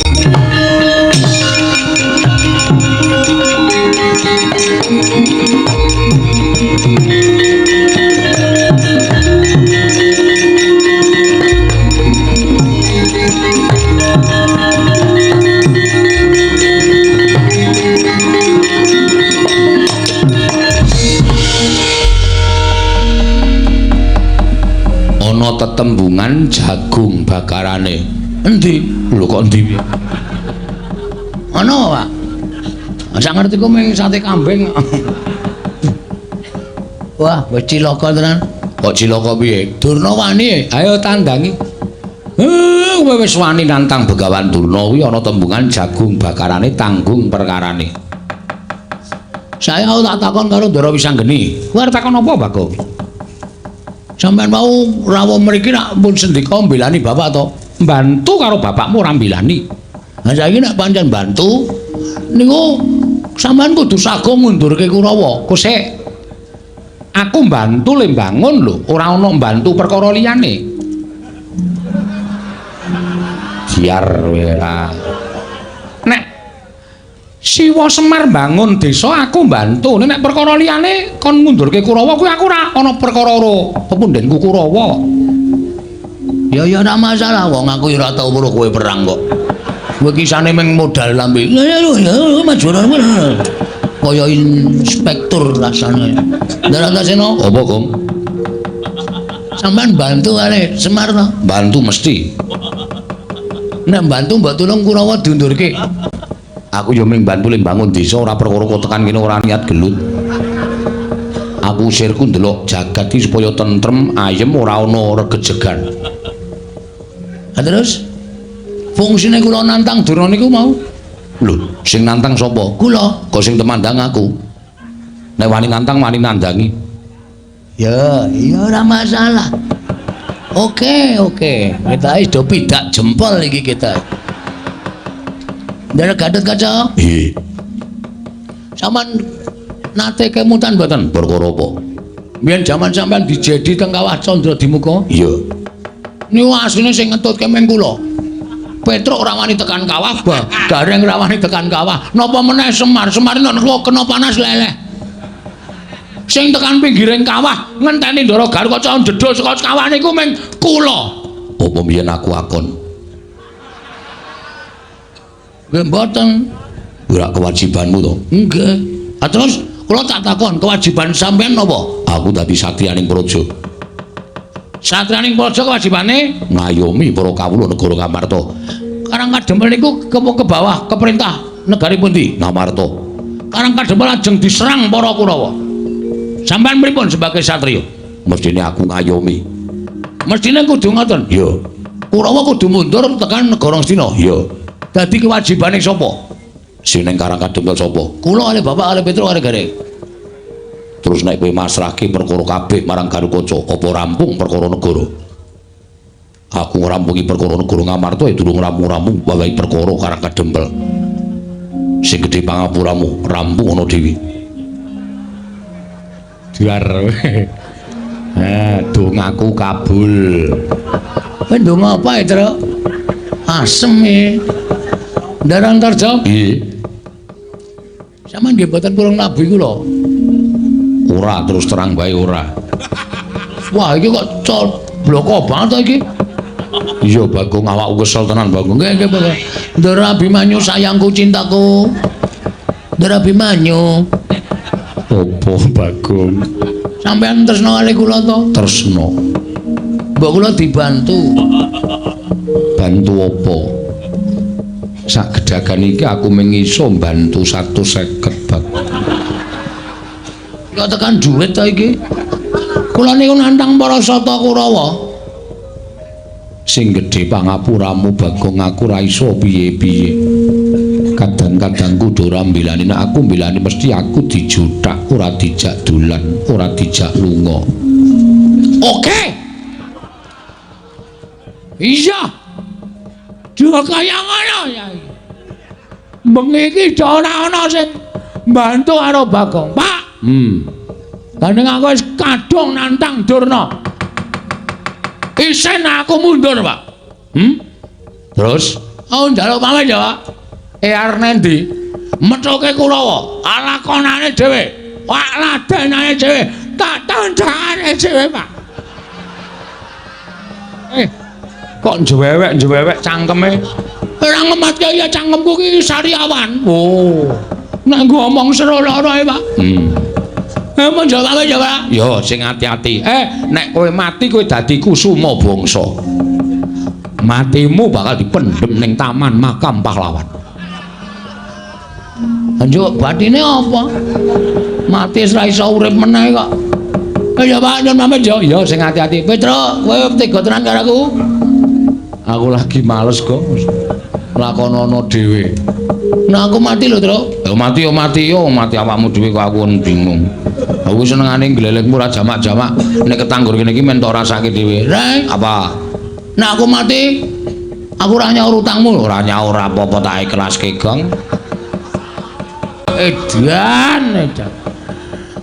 Ana tetembungan jagung bakarane. Endi? Lho kok endi piye? Ana, Pak. Sak ngerti ku mung sate kambing. Wah, wis cilaka tenan. Kok cilaka piye? Durna wani. Ayo tandangi. Kowe wis wani nantang Begawan Durna kuwi ana tembungan jagung bakarane tanggung perkarane. Saya tak takon karo Ndara Wisanggeni. Kowe arep takon apa, Bagong? Sampeyan mau rawuh mriki nak pun sendika mbelani bapak to? Mbantu karo bapakmu ora mbelani. Lah saiki nek pancen bantu niku sampeyan kudu sago ngundurke Kurawa. Kosek. Aku mbantu le mbangun lho, ora ana mbantu perkara liyane. Biar ora. Nek Siwa Semar mbangun desa aku mbantu, nek perkara liyane kon ngundurke Kurawa kuwi aku ora ana perkara karo pepundhenku Kurawa. Ya ya ora masalah wong aku ora tau weruh kowe perang kok. Kowe kisane mung modal lambe. Ya ya maju. Kaya inspektur rasane. Ndaratasena apa, Gong? Sampeyan bantu kali Semar to? Bantu mesti. Nek bantu mbok tulung Kurawa diundurke. Aku ya mung bantu le mbangun desa ora perkara kok tekan kene ora niat gelut. Aku usirku ndelok jagat iki supaya tentrem, ayem ora ana regejegan. Ha terus fungsine kula nantang Durna niku mau. Lho, sing nantang sapa? Kula. Kok sing temandang aku. Nek wani nantang wani nandangi. Ya, ya ora masalah. Oke, oke. Kita wis do pidak jempol iki kita. Ndara Gatot Kaca? Nggih. Sampeyan nate kemutan mboten? Perkara apa? Biyen jaman sampeyan dijedi teng Kawah Candra Dimuka? Iya. Niku asline sing ngetutke meng kula. Petruk ora wani tekan kawah, Gareng ora wani tekan kawah. Napa meneh Semar? Semar nek kena panas leleh. Sing tekan pinggiring kawah ngenteni Ndara Garukaca njedhul saka kawah niku meng kula. Apa biyen aku akon? Nggih mboten. Ora kewajibanmu to? Nggih. Ha terus kula tak takon, kewajiban sampean napa? Aku dadi satriyaning praja. Satriyaning praja kewajibane ngayomi para kawula negara Ngamarta. Karang Kadempel niku ke bawah ke perintah negari pundi? Ngamarta. Karang Kadempel lajeng diserang para Kurawa. Sampean pripun sebagai satriya? Mestine aku ngayomi. Mestine kudu ngoten. Iya. Kurawa kudu mundur tekan negara Ngastina. Iya. Dadi kewajibane sapa? Sing ning Karang Kadempel sapa? Kula kalih bapak kalih Petruk kalih Gareng. Terus nek kowe masrahke perkara kabeh marang Garukaca, apa rampung perkara negara? Aku ngrampungi perkara negara Ngamarta ya durung rampung-rampung wawahi perkara Karang Kadempel. Sing gedhe pangapuramu rampung ana dhewe. Duar. Dongaku kabul. Kowe ndonga apa ya, Truk? Asem e. Ndara Antarja? Nggih. Sampeyan nggih mboten purung nabuhi kula. Ora, terus terang bae ora. Wah, iki kok bloko banget to iki. Iya, Bagong, awakku kesel tenan, Bagong. Nggih, nggih, Bagong. Ndara Abimanyu sayangku cintaku. Ndara Abimanyu. Opo, Bagong? Sampeyan tresna kalih kula to? Tresna. Mbok kula dibantu. Bantu apa? Sak gedagan iki aku mung iso mbantu 150, Bagong. Kok tekan duit to iki? Kula niku nantang para sata Kurawa. Sing gedhe pangapuramu Bagong, aku ora iso piye-piye. Kadang-kadang kudu ora mbelani, nek aku mbelani mesti aku dijuthak, ora dijak dolan, ora dijak lunga. Oke. Iya. Dua kaya ngono ya. Bengi iki ora ana sing mbantu karo Bagong, Pak. Gandeng aku wis kadung nantang Durna. Isen aku mundur, Pak. Terus? Aku njaluk pamit ya, Pak. Arep nendi? Methuke Kurawa, lakonane dhewe, wak ladenane dhewe, tak tandhane dhewe, Pak. Kok njewewek-njewewek cangkeme? Ora ngematke ya cangkemku ki sariawan. Oh. Nek nggo omong seru lara e, Pak. Mun jawab ya, Pak. Yo sing ati-ati. Nek kowe mati kowe dadi kusuma bangsa. Matimu bakal dipendhem ning taman makam pahlawan. Njuk batine apa? Mati wis ra iso urip meneh kok. Ya Pak, nyun pamit yo. Yo sing ati-ati. Petruk, kowe tega tenan karo aku. Aku lagi males kok. Lakonono dhewe. Nah aku mati lho, Truk. Ya mati yo mati yo, mati awakmu dhewe kok aku bingung. Aku senengane glelekmu ora jamak-jamak. Nek ketanggur kene iki men tok rasake dhewe. Reng, apa? Nek aku mati, aku ora nyaur utangmu. Ora nyaur apa-apa tak ikhlaske, Gong. Edan, edan.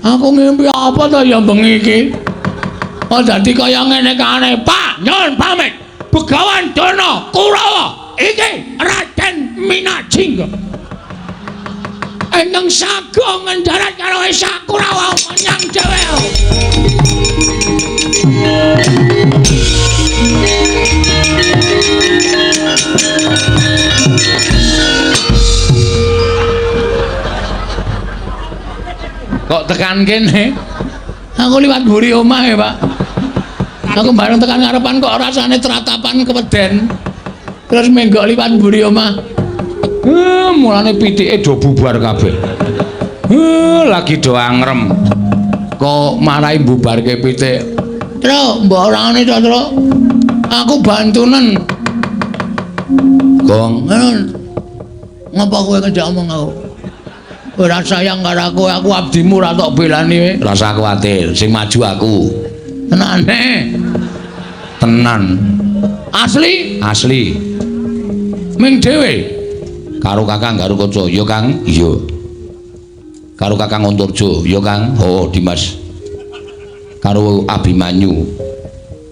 Aku ngimpi apa to ya bengi iki? Oh dadi kaya ngene kane, Pak, nyun pamit. Begawan Durna Kurawa iki Raden Minajingga. Eneng sago ngendarat karo Esa Kurawa menyang dhewe. Kok tekan kene? Aku liwat mburi omah ya, Pak. Aku bareng tekan ngarepan kok rasane tratapan keweden. Terus menggok liwat mburi omah. Mulane pitike do bubar kabeh. Lagi do angrem. Kok marai bubarke pitik. Truk, mbok orangane to, Truk. Aku bantunen. Gong, ngapa kowe ngejak omong aku? Ora sayang karo aku, aku abdimu ora tok belani. Rasa kuwatir, sing maju aku. Tenane. Tenan. Asli? Asli. Ming dhewe. Karo Kakang Garukaca, ya Kang? Iya. Karo Kakang Antarja, ya Kang? Oh, Dimas. Karo Abimanyu.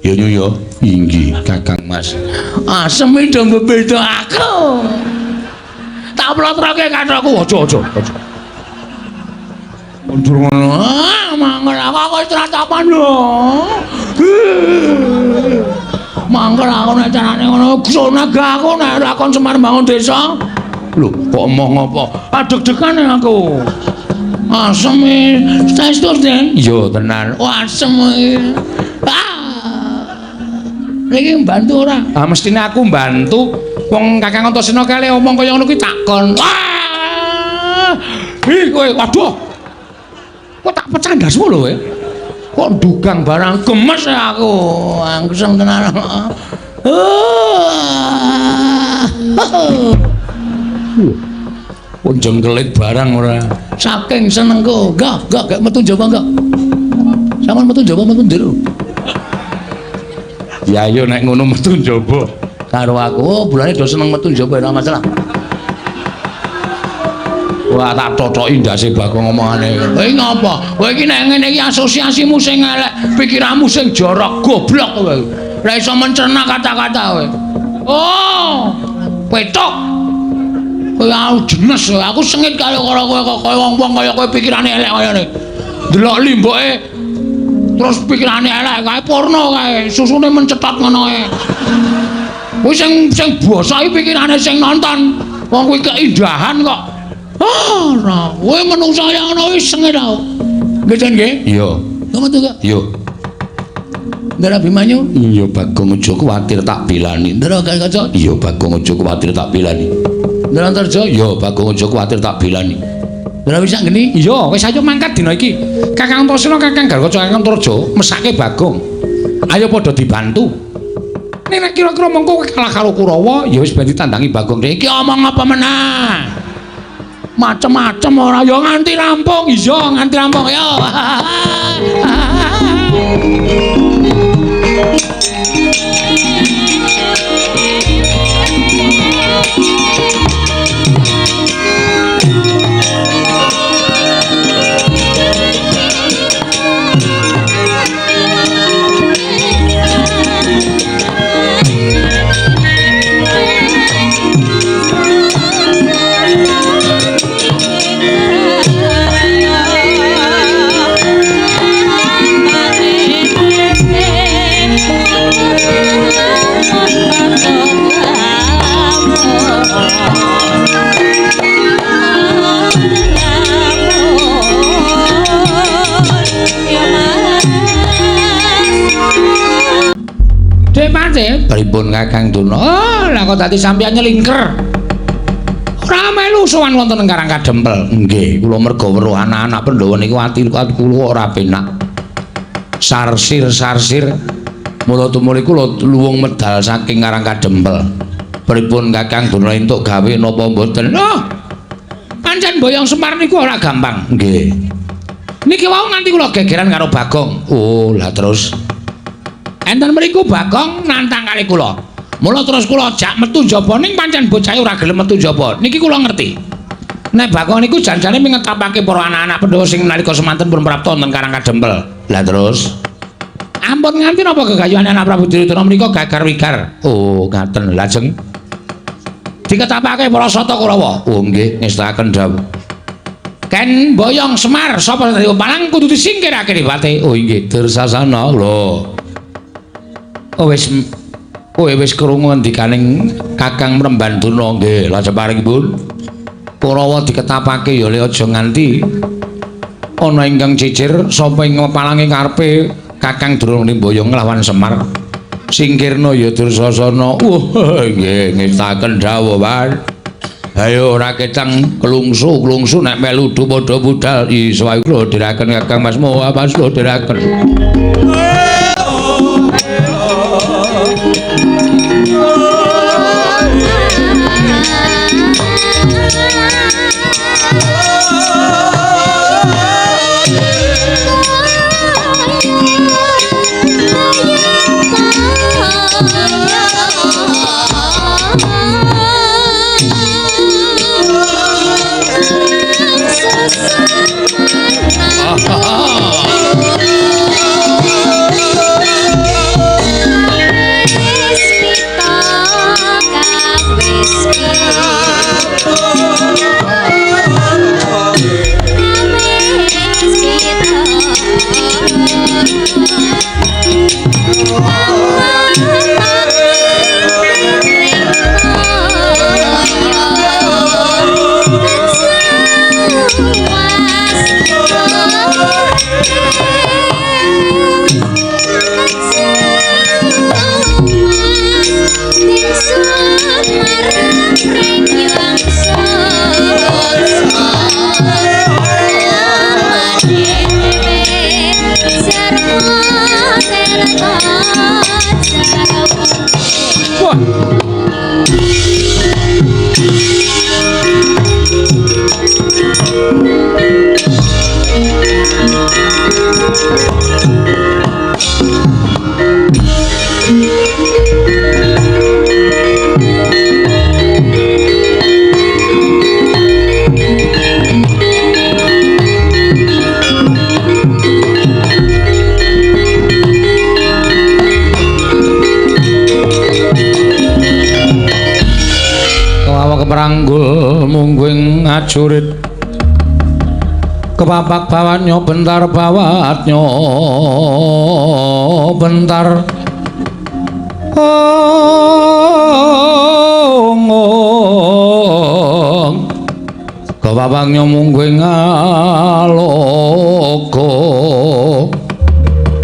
Ya nyu ya. Inggih, Kakang Mas. Asem do mbebeda aku. Tak plotroke kathokku, aja aja aja. Mundur ngono. Ah, mangkel aku wis tratapan lho. Mangkel aku nek carane ngono, sonaga aku nek lakon Semar bangun desa. Lho, kok emoh ngopo? Adeg-degan aku. Asem e. Saestu, Den? Iya, tenan. Oh, asem e. Ah. Niki mbantu ora? Ah, mestine aku mbantu. Wong Kakang Antasena kale omong kaya ngono kuwi takon. Wah! Ih, kowe waduh. Kok tak pecah ndasmu lho kowe. Kok dugang barang gemes aku. Angsem tenan. Pun jengkelit barang ora. Saking senengku. Enggak metu njaba enggak. Sampeyan metu njaba metu njero. Ya ayo nek ngono metu njaba. Karo aku, oh, bulane do seneng metu njaba ora masalah. Wah tak totoki ndase Bagong omongane. Kowe ngapa? Kowe iki nek ngene iki asosiasimu sing elek, pikiranmu sing jorok, goblok kowe. Ora iso mencerna kata-kata kowe. Oh, petok. Kowe aku jenes, aku sengit karo kowe kok kaya wong-wong kaya kowe pikirane elek kaya ngene. Delok limboke terus pikirane elek kae porno kae, susune mencetot ngono kae. Kuwi sing sing basa iki pikirane sing nonton. Wong kuwi keindahan kok. Ah, ora. Kowe menungsa kaya ngono wis sengit aku. Nggih, Jan nggih? Iya. Metu kok. Iya. Ndara Abimanyu? Iya, Bagong aja kuwatir tak belani. Ndara Gatotkaca? Iya, Bagong aja kuwatir tak belani. Ndara Antarja? Iya, Bagong aja kuwatir tak belani. Ndara Wisanggeni? Iya, wis ayo mangkat dina iki. Kakang Antasena, Kakang Gatotkaca, Kakang Antarja mesake Bagong. Ayo padha dibantu. Nek kira-kira mengko kowe kalah karo Kurawa, ya wis ben ditandangi Bagong. Iki omong apa meneh? Macem-macem ora ya nganti rampung. Iya, nganti rampung ya. Pripun Kakang Durna? Oh, lah kok dadi sampeyan nyelingker. Ora melu sowan wonten ing Karang Kadempel. Nggih, kula merga weruh anak-anak Pandhawa niku ati kula ora penak. Sarsir-sarsir mula tumuli kula luwung medal saking Karang Kadempel. Pripun Kakang Durna entuk gawe napa mboten? Oh. Pancen boyong Semar niku ora gampang. Nggih. Niki wau nganti kula gegeran karo Bagong. Oh, lah terus enten mriku Bagong nantang kali kula. Mula terus kula jak metu njaba ning pancen bocahe ora gelem metu njaba. Niki kula ngerti. Nek Bagong niku janjane mingetapake para anak-anak Pandhawa sing nalika semanten pun prapta wonten Karang Kadempel. Lah terus ampun nganti napa gegayuhan anak Prabu Duryudana menika gagar-wigar. Oh, ngaten. Lajeng diketapake para sata Kurawa. Oh nggih, ngestakaken dawuh. Ken boyong Semar sapa dadi palang kudu disingkirake dipate. Oh inggih, Dursasana lho. Oh wis kowe wis krungu ngendikaning Kakang Mremban Durna nggih, lajeng paringipun Kurawa diketapake ya le aja nganti ana ingkang cicir sapa ing palange karepe Kakang Durna mboyong nglawan Semar. Singkirna ya Dursasana. Wah, nggih ngestaken dawuh, Pak. Ayo ora ketang klungsu-klungsu nek melu padha budal. Iso ae kula dherekaken Kakang Mas Moha, Mas kula dherekaken. Oh, prajurit. Kepapak bawatnya bentar, bawatnya bentar. Ong ong. Kepapaknya mungguh ngaloka.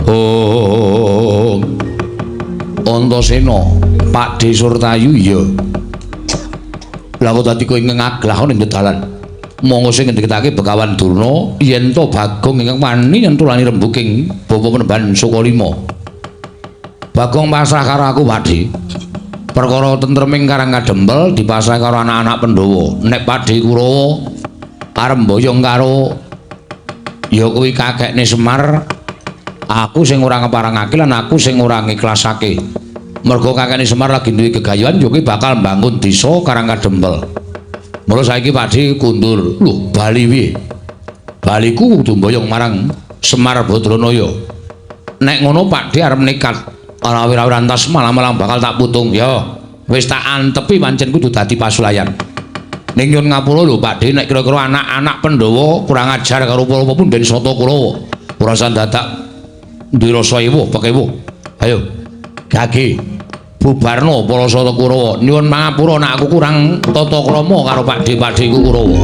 Ong. Antasena, Pakdhe Surtayu iya. Lah kok dadi kowe ngaglah ning dalan. Monggo sing ngendikake Begawan Durna yen to Bagong ingkang wani nyentulani rembuking bapa Penemban Sukalima. Bagong pasrah karo aku, Pakdhe. Perkara tentreming Karang Kadempel dipasrah karo anak-anak Pandhawa. Nek Pakdhe Kurawa arep mboyong karo ya kuwi kakekne Semar, aku sing ora ngeparangake lan aku sing ora ngiklasake. Mergo kakekne Semar lagi duwe gegayuhan ya kuwi bakal mbangun desa Karang Kadempel. Mula saiki Pakdhe kundur. Lho, bali piye? Baliku kudu mboyong marang Semar Badranaya. Nek ngono Pakdhe arep nekat ora wira-wirantas malah-malah bakal tak putung. Ya, wis tak antepi pancen kudu dadi pasulayan. Ning nyun ngapura lho Pakdhe, nek kira-kira anak-anak Pandhawa kurang ajar karo apa-apa punden Sata Kurawa. Ora usah dadak duwe rasa ewuh pekewuh. Ayo, gage bubarno para Sata Kurawa. Nyuwun pangapura nek aku kurang tata krama karo Pakdhe-pakdheku Kurawa.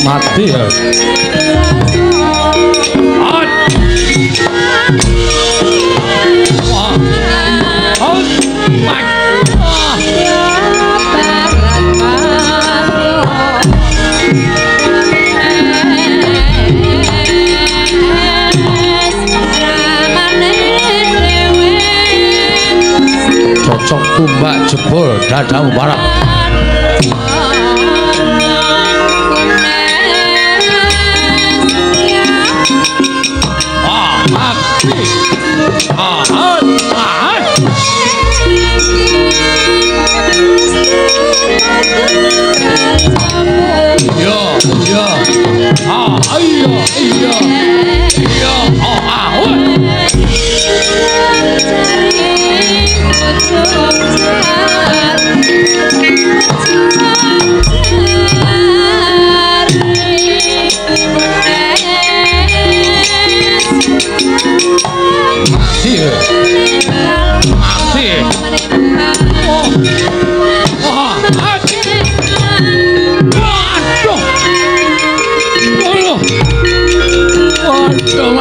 Mati ya. Cocok tumbak jebol dadamu parah.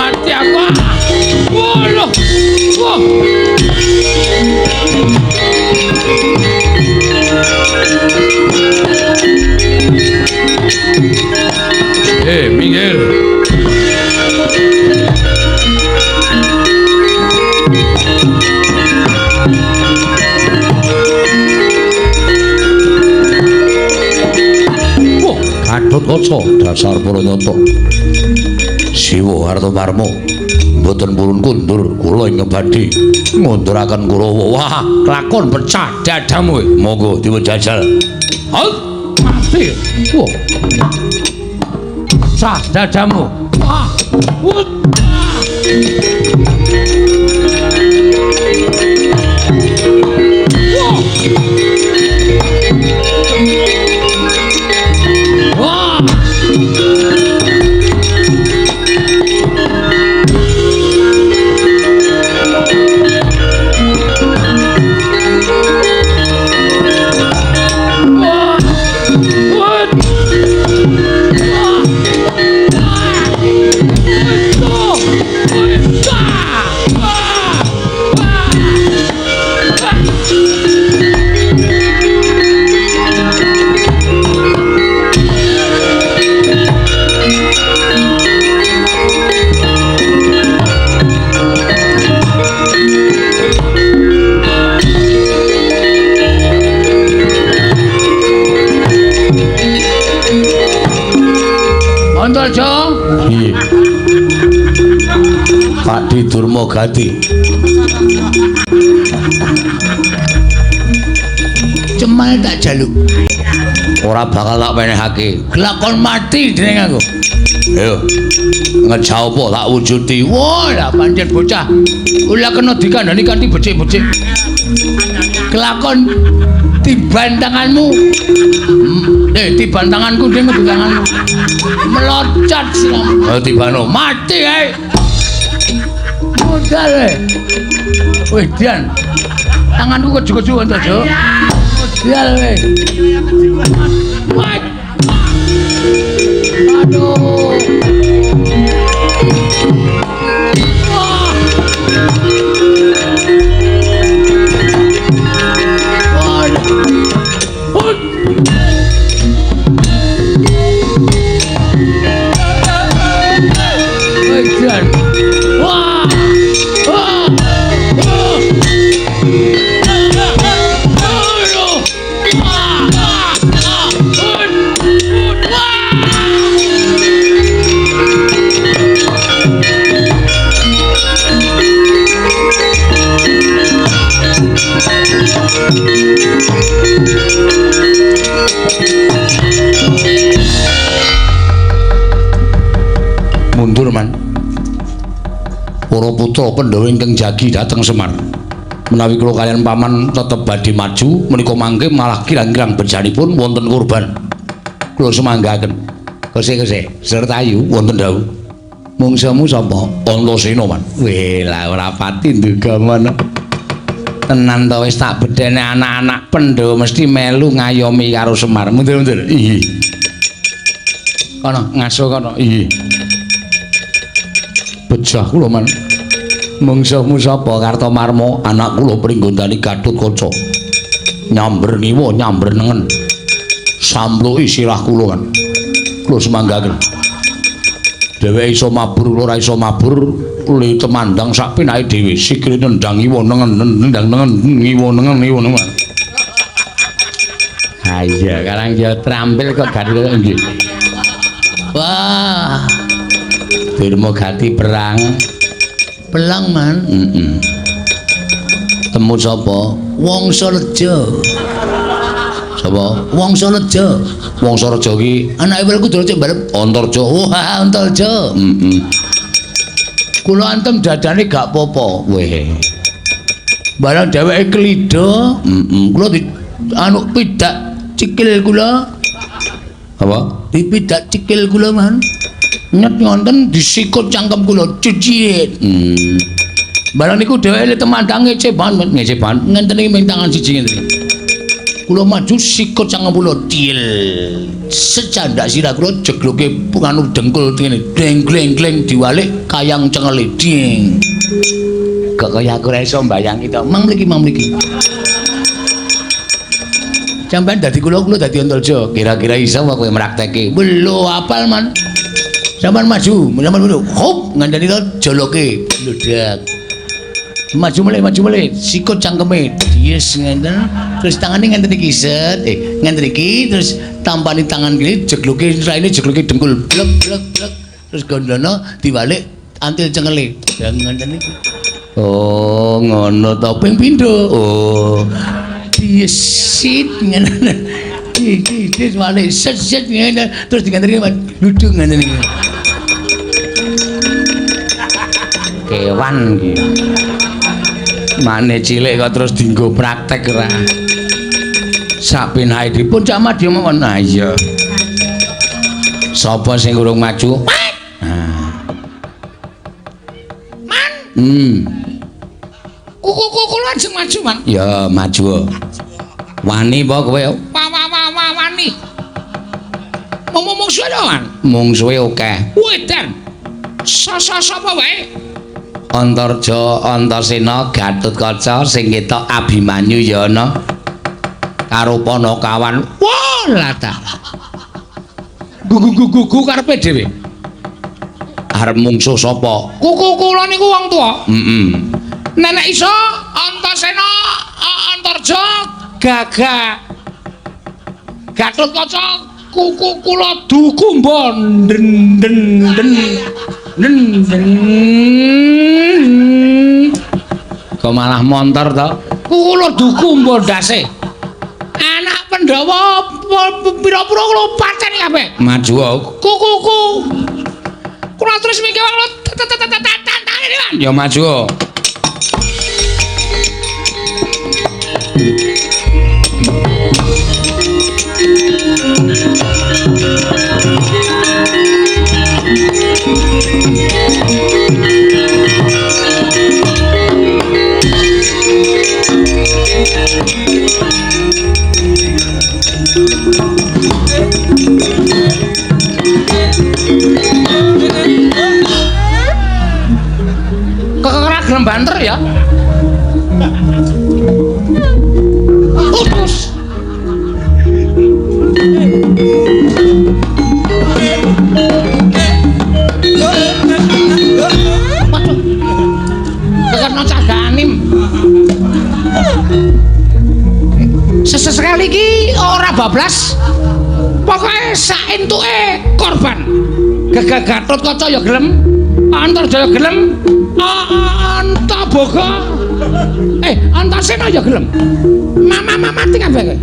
Mati aku. Waduh. Wah. Minggir. Wah, Gatotkaca dasar para nyata. Siwa Kartomarma mboten purun kundur kula ingkang badhe ngunduraken Kurawa. Wah, lakon pecah dadamu. Monggo diwejajal. Halt, mati. Wah. Pecah dadamu. Wah. Wah. Wah. Nggih. Pakdi Durma Gati. Cemal tak jaluk. Ora bakal tak wenehake. Kelakon mati dening aku. Ayo. Ngejauh apa tak wujudi. Wah, lah pancen bocah. Ora kena dikandani kanthi becik-becik. Kelakon tiban tanganmu. Tiban tanganku ding tanganmu. Meloncat siramu. Ayo tibano. Mati ae. Modal e. Wih, Dian. Tanganku keju-keju Antarja. Modal e. Aduh. Mundur man. Para putra Pandhawa ingkang jagi dhateng Semar. Menawi kula kaliyan paman tetep badhe maju menika mangke malah kirang-kirang bejanipun wonten korban. Kula sumanggaken. Kose-kose Sertayu wonten dawuh. Mungsuhmu sapa? Antasena man. Weh lah ora pati nduga mono. Tenan to wis tak bedhene anak-anak Pandhawa mesti melu ngayomi karo Semar. Mundur-mundur. Iya. Kono ngaso kono. Iya. Bejah kula man. Mungsuhmu sapa? Kartomarma, anak kula Pringgondani Gatotkaca. Nyamber ngiwa, nyamber nengen. Sampluki sirah kula kan. Kula sumanggaken. Dheweke iso mabur, kula ora iso mabur, li temandang sak penake dhewe. Sikile nendang ngiwa nengen, nendang nengen, ngiwa nengen, ngiwa nengen. Ha iya, karang ya trampil kok Gatotkaca nggih. Wah. Durma Gati perang. Pelang man. Temu sapa? Wangsareja. Sapa? Wangsareja. Wangsareja ki anake Werkudara cek barep Antarja. Wah, Antarja. Kula antem dadane gak apa-apa. Weh. Barang dheweke klida, kula di anu pidak cikil kula. Apa? Dipidak cikil kula man. Nyet ngonten disikut cangkem kula cicit. Barang niku dheweke temandang ngece banget, ngece banget. Ngenten iki ming tangan siji ngenten iki. Kula maju sikut 90 til. Secandak sirah kula jegloke nganu dengkul ngene. Deng gleng gleng diwalik kayang cengele ding. Kok kaya aku ora iso mbayangi to. Mang mriki, mang mriki. Sampeyan dadi kula, kula dadi Antarja. Kira-kira iso apa kowe mrakteke? Lho, apal man. Sampeyan maju, sampeyan maju. Hop, ngandani to joloke. Bludak. Maju mulai, maju mulai. Sikut cangkeme. Yes ngenten. Terus tangane ngenten iki set. Ngenten iki terus tampani tangan kiri jegloke raine jegloke dengkul. Blek blek blek. Terus gondono diwalik antil cengele. Ya ngenten iki. Oh, ngono to ping pindho. Oh. Yes, ngene. Iki iki walik set set ngene terus diganteni duduk ngene iki. Kewan iki. Mane cilik kok terus dienggo praktek ora. Sak penae dipun Cak Madya mawon. Ha iya. Sapa sing urung maju? Nah. Man. Kuku kula ajeng maju, Man. Ya, maju. Wani apa kowe? Wa wa wa wani. Mung mungsuhe to, Man? Mungsuhe akeh. Wedan. Sapa wae? Antarja, Antasena, Gatotkaca sing ketok Abimanyu ya ana. Karo Panakawan. Wah, lah ta. Gugu-gugu karepe dhewe. Arep mungsuh sapa? Kuku kula niku wong tuwa. Heeh. Nenek iso Antasena, Antarja, Gagah. Gatotkaca, kuku kula dukumba den den den. Den den. Kok malah montor to? Kuku kula dukumba ndase. Anak Pandhawa pira-pira kula paceni kabeh. Maju. Kukuku. Kula terus mikir kula tantangane, Man. Ya maju. Kok ora gelem banter ya? Utus. Waduh. Kekena cah ganim. Sesekali iki ora bablas. Pokoke sak entuke korban. Gagah Gatotkaca ya gelem, Antarja ya gelem, Antaboga. Antasena ya gelem. Mama mati kabeh kowe.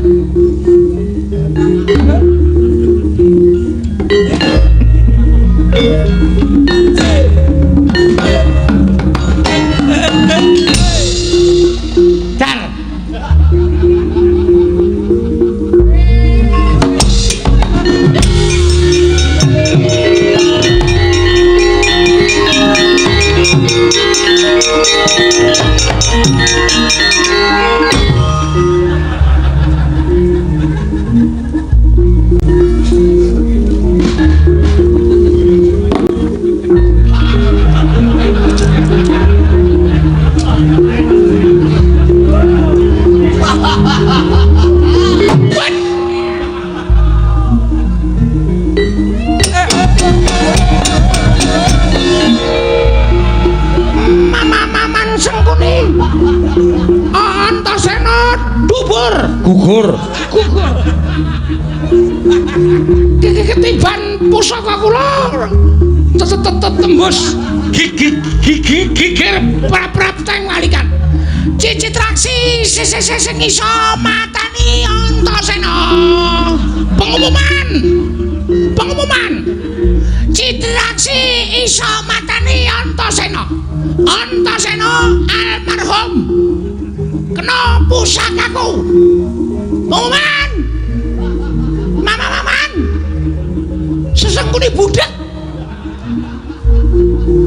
Dar. Antasena dubur gugur gugur. Ketiban pusaka kula tembus gigi gigir prap-prap teng walikan. Cicitraksi sing iso matani Antasena. Pengumuman. Pengumuman. Citraksi iso matani Antasena. Antasena almarhum kena pusakaku. Pengumuman. Mama maman. Sesengkuni budak.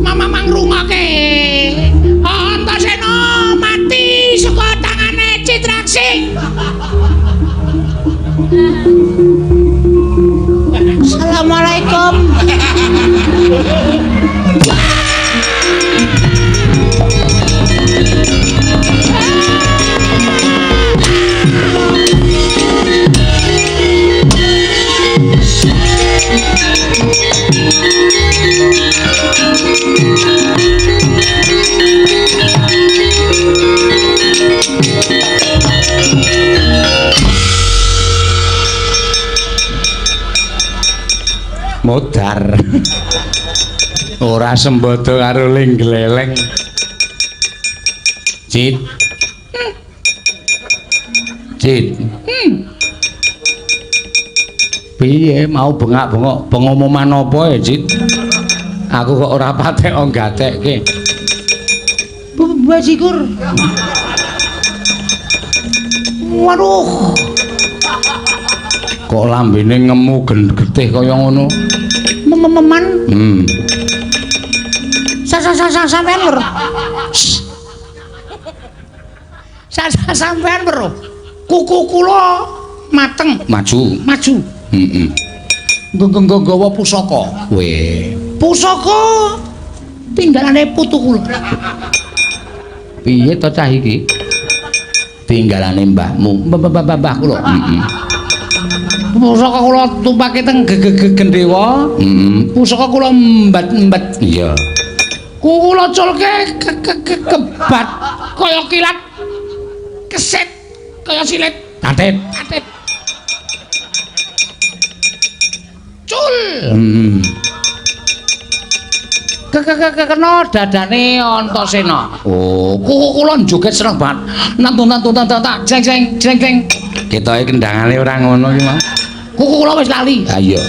Mama mangrungoke. Antasena mati saka tangane Citraksi. Modar. Ora sembodo karo ling gleleng. Cit. Cit. Piye mau bengak-bengok pengumuman apa ya, Cit? Aku kok ora patek gatekke. Bajigur. Waduh. Kok lambene ngemu getih kaya ngono? Mememan. Sampean lho. Sampean lho. Kuku kula mateng. Maju. Maju. Heeh. Nggawa pusaka. Weh. Pusaka tinggalane putu kula. Piye to cah iki? Tinggalane mbahmu. Mbah kula. Heeh. Pusaka kula tumpake teng gendhewa. Heeh. Pusaka kula mbat-mbat. Iya. Kula culke kebat kaya kilat. Keset kaya silit. Tatit. Tatit. Cul. Kena dadane Antasena. Oh, kuku kula joget seneng banget. Nantun tak jeng jeng jeng jeng. Ketoke kendangane ora ngono iki, Mas. Kuku kula wis lali. Ha iya.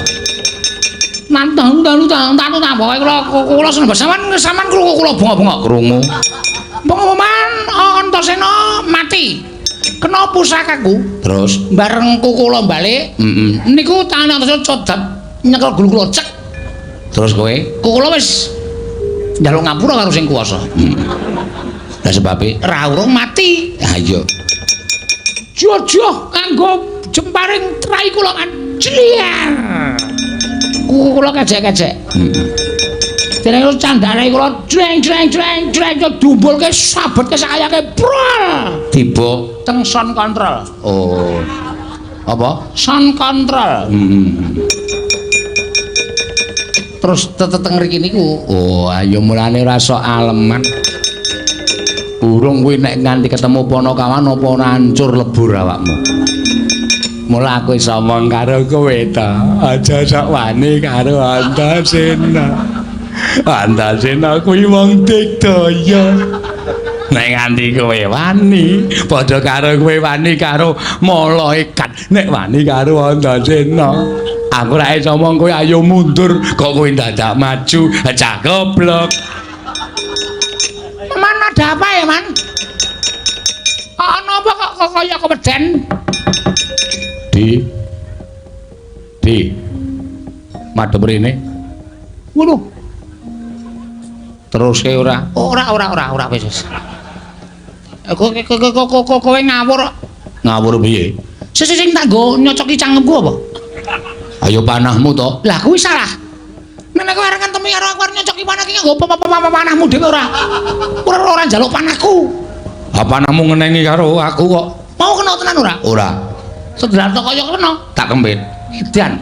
Nantun tantun pokoke kula kuku kula seneng banget. Sampeyan kuku kula bengok-bengok krungu. Pengumuman Antasena mati. Kena pusakaku. Terus bareng kuku kula balik. Heeh. Niku tangane Antasena codap nyekel gulu kula cek. Terus kowe? Kuku kula wis njaluk ngapura karo sing kuwasa. Lah sebabe ra urung mati. Ha iya. Jojoh nganggo jemparing trai kula kan. Jliar. Kuku kula kejek-kejek. Heeh. Dene candane kula jreng jreng jreng jreng dumbulke sabetke sakayake prol. Tiba teng sound control. Oh. Apa? Sound control. Heeh. Terus teteng mriki niku. Oh, ayo mulane ora sok aleman. Burung kuwi nek nganti ketemu Panakawan apa ora hancur lebur awakmu. Mula aku iso omong karo kowe ta. Aja sok wani karo Antasena. Antasena kuwi wong digdaya. Nek nganti kowe wani, padha karo kowe wani karo malaikat. Nek wani karo Antasena, aku ora iso omong kowe ayo mundur, kok kowe dadak maju, cah goblok. Man ada apa ya, Man? Ana apa kok kaya keweden? Di. Di. Madhep rene. Ngono. Teruske ora? Ora wis wis. Kowe ngawur. Ngawur piye? Sing tak nggo nyocoki cangkemku apa? Ayo panahmu to. Lah kuwi salah. Nek kowe arep ngentemi karo aku arep nyocoki panah iki nganggo panahmu dhewe ora. Ora njaluk panahku. Ha panahmu ngenengi karo aku kok. Mau kena tenan ora? Ora. Sedelan kaya kena. Tak kempit. Edan.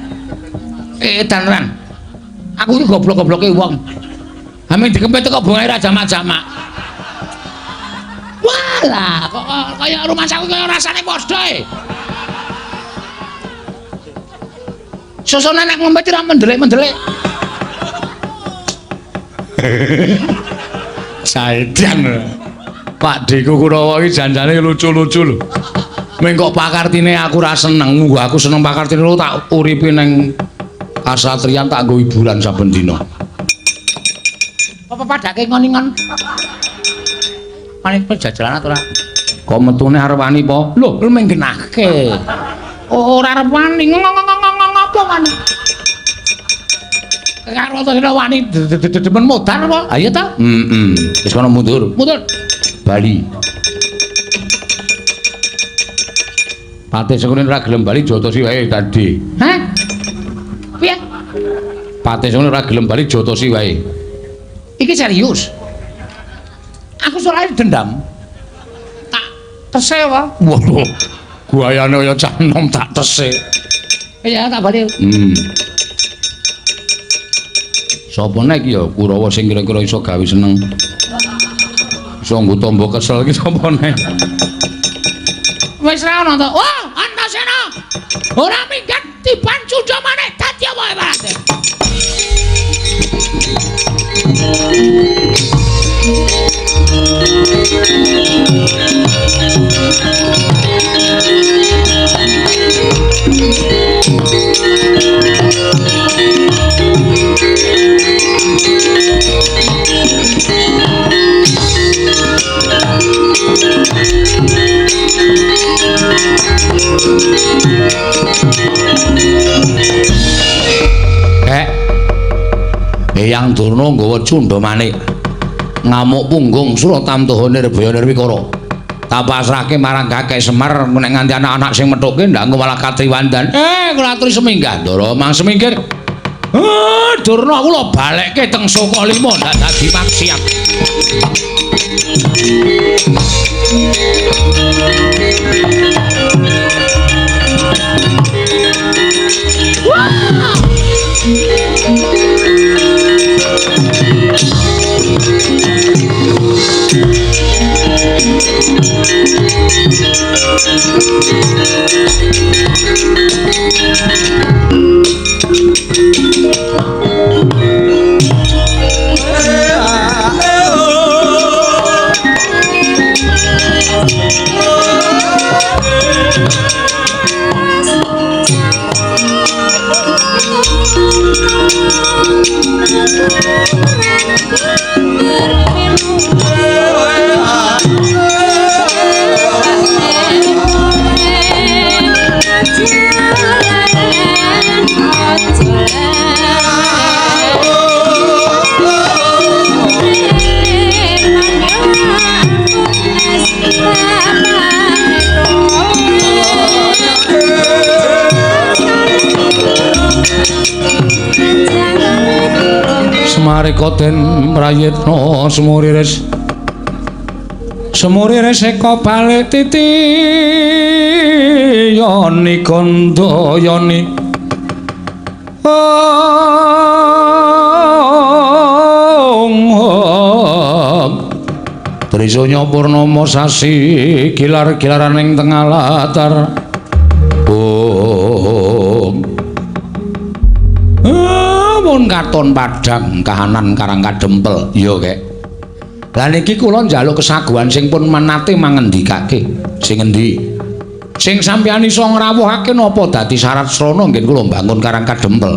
Edan tenan. Aku iki goblok-gobloke wong. Ame dikempit kok bungae ra jamak-jamak. Walah, kok kaya rumah saku kaya rasane padha e. Sosone nek ngempit ora mendelik-mendelik. Saedan. Pak Deku Kurawa iki janjane lucu-lucu lho. Meng kok pakartine aku ora seneng, nggo aku seneng pakartine lho tak uripi neng kasatriyan tak nggo hiburan saben dina. Apa padake ngon-ngon? Panik pejajalan ora? Kok metune arep wani po? Lho, meng genahke. Ora arep wani ngopo wani? Karo to wani demen modar apa? Ayo ta? Heeh. Wis kono mundur. Mundur. Bali. Patih Sengkuni ora gelem bali jotosi wae tadi. Hah? Piye? Patih Sengkuni ora gelem bali jotosi wae. Iki serius. Aku soalnya dendam. Tak tese apa? Waduh. Guayane kaya cah nom tak tese. Iya, tak bali. Sapa nek ya Kurawa sing kira-kira iso gawe seneng. Iso nggo tombo kesel iki sapa nek? Wis ra ono to. Wah, Antasena. Ora minggat tiban cundha maneh dadi apa wae. Eyang Durna nggawa cundha manik ngamuk punggung Suratamtaha Nirbaya Nirwikara. Tak pasrahke marang Kakek Semar nek nganti anak-anak sing methuke ndak engko malah katriwandan. Kula aturi seminggah Ndara, mang semingkir. Durna kula balekke teng Sukalima ndak dadi maksiat. Semarika den prayitna semuriris semuriris eka balik titi yoni gandayani Trisanya purnama sasi gilar-gilaran ing tengah latar. Mun katon padhang kahanan Karang Kadempel. Iya, Kek. Lah niki kula njaluk kesaguhan sing pun menate mangendikake. Sing endi? Sing sampeyan iso ngrawuhake napa dadi syarat srana nggih kula mbangun Karang Kadempel.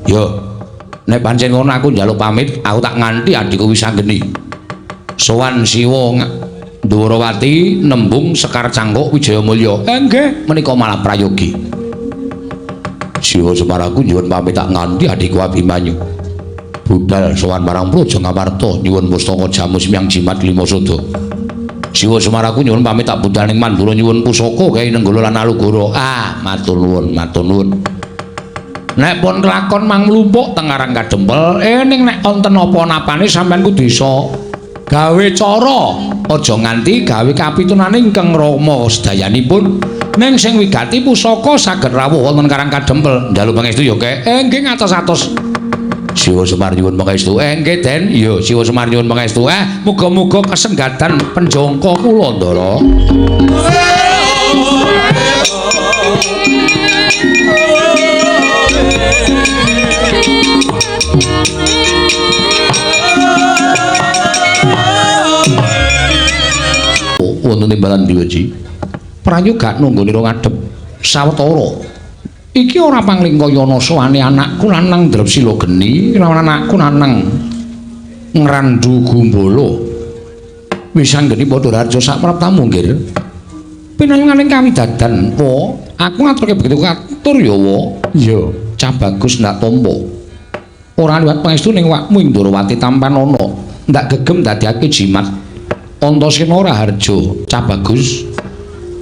Ya. Nek pancen ngono aku njaluk pamit, aku tak nganti adhiku Wisanggeni. Sowan Siwa Ndhuwarawati nembung Sekar Cangkuk Wijayamulya. Nggih, menika malah prayogi. Siwa Semar aku nyuwun pamit tak nganti adhiku Abimanyu. Budal sowan marang Praja Ngamarta nyuwun pustaka jamu semyang jimat lima sada. Siwa Semar aku nyuwun pamit tak budal ning Mandura nyuwun pusaka kae Nenggala lan Alugoro. Ah, matur nuwun, matur nuwun. Nek pun kelakon mang mlumpuk teng Karang Kadempel, ning nek wonten apa-napane sampean kudu iso gawe cara, aja nganti gawe kapitunane ingkang rama sedayanipun. Ning sing wigati pusaka saged rawuh wonten Karang Kadempel. Njaluk pangestu ya, Kek. Nggih ngatos-atos. Siwa Semar nyuwun pangestu. Nggih, Den. Iya, Siwa Semar nyuwun pangestu. Muga-muga kasenggatan penjangka kula, Ndara. Wonten timbalan diweji. Prayoga nunggone ngadhep sawetara. Iki ora panglingkayana sowane anakku lanang Drepsila geni, lawan anakku lanang Ngrandu Gumbala. Wisanggeni padha raja sapraptamu nggih. Pinanganing kawidadan, wa, aku ngaturke begitu katur ya, wa. Iya, cah bagus ndak tampa. Ora liwat pangestu ning wakmu ing Ndhurawati tampan ana, ndak gegem dadiake jimat. Antasena Raharja, cah bagus.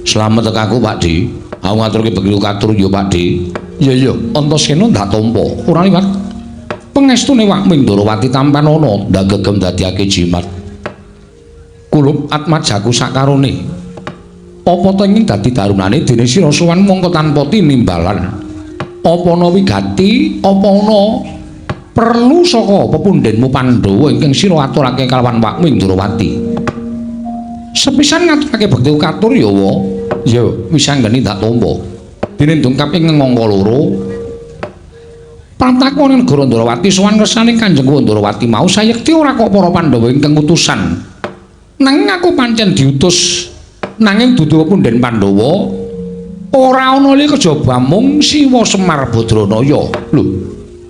Slamet aku Pak Di. Aku ngaturke begitu katur ya Pak Di. Iya iya, Antasena ndak tampa. Ora liwat pengestune wakmu ing Ndhurawati tampan ana, ndak gegem dadiake jimat. Kulup atmajaku sakarone. Apa ta ing dadi darunane dene sira sowan mongko tanpa tinimbalan. Apa ana wigati, apa ana perlu saka pepundhenmu Pandhawa ingkang sira aturake kalawan wakmu ing Ndhurawati. Sepisan ngaturake bekti katur ya, wa. Ya, Wisanggeni ndak tampa. Dene dongkap ing angka loro. Praptaku ning negara Ndrawati sowan ngersane Kanjeng Ndrawati mau sayekti ora kok para Pandhawa ingkang utusan. Nanging aku pancen diutus nanging dudu punden Pandhawa ora ana li kejaba mung Siwa Semar Badranaya. Lho,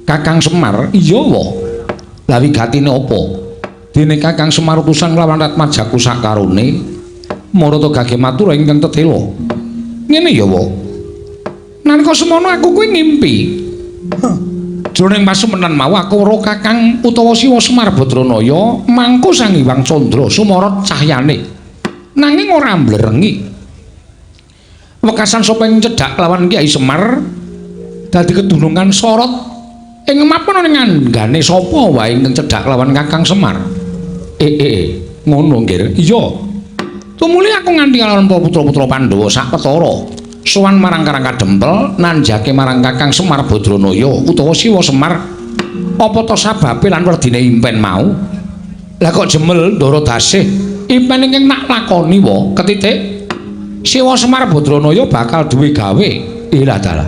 Kakang Semar iya wa. Lah wigatine apa? Dene Kakang Semar utusan lawan Ratmajaku sakarone marata gage matur ingkang tetela. Ngene ya wa. Nalika semono aku kuwi ngimpi. Jroning pasumenan mau aku weruh Kakang utawa Siwa Semar Badranaya mangku Sang Hyang Candra sumorot cahyane. Nanging ora mblerengi. Wekasan sapa ing cedhak lawan Kyai Semar dadi kedunungan sorot ing mapan ning anggane sapa wae ingkang cedhak lawan Kakang Semar. Ngono nggih. Iya. Tumuli aku nganti lawan putra-putra Pandhawa sawetara. Sowan marang Karang Kadempel nanjake marang Kakang Semar Badranaya utawa Siwa Semar apa to sababe lan werdine impen mau. Lah kok jemel Ndara Dasih impen ingkang nak lakoni wa ketitik Siwa Semar Badranaya bakal duwe gawe. Ilah dalah.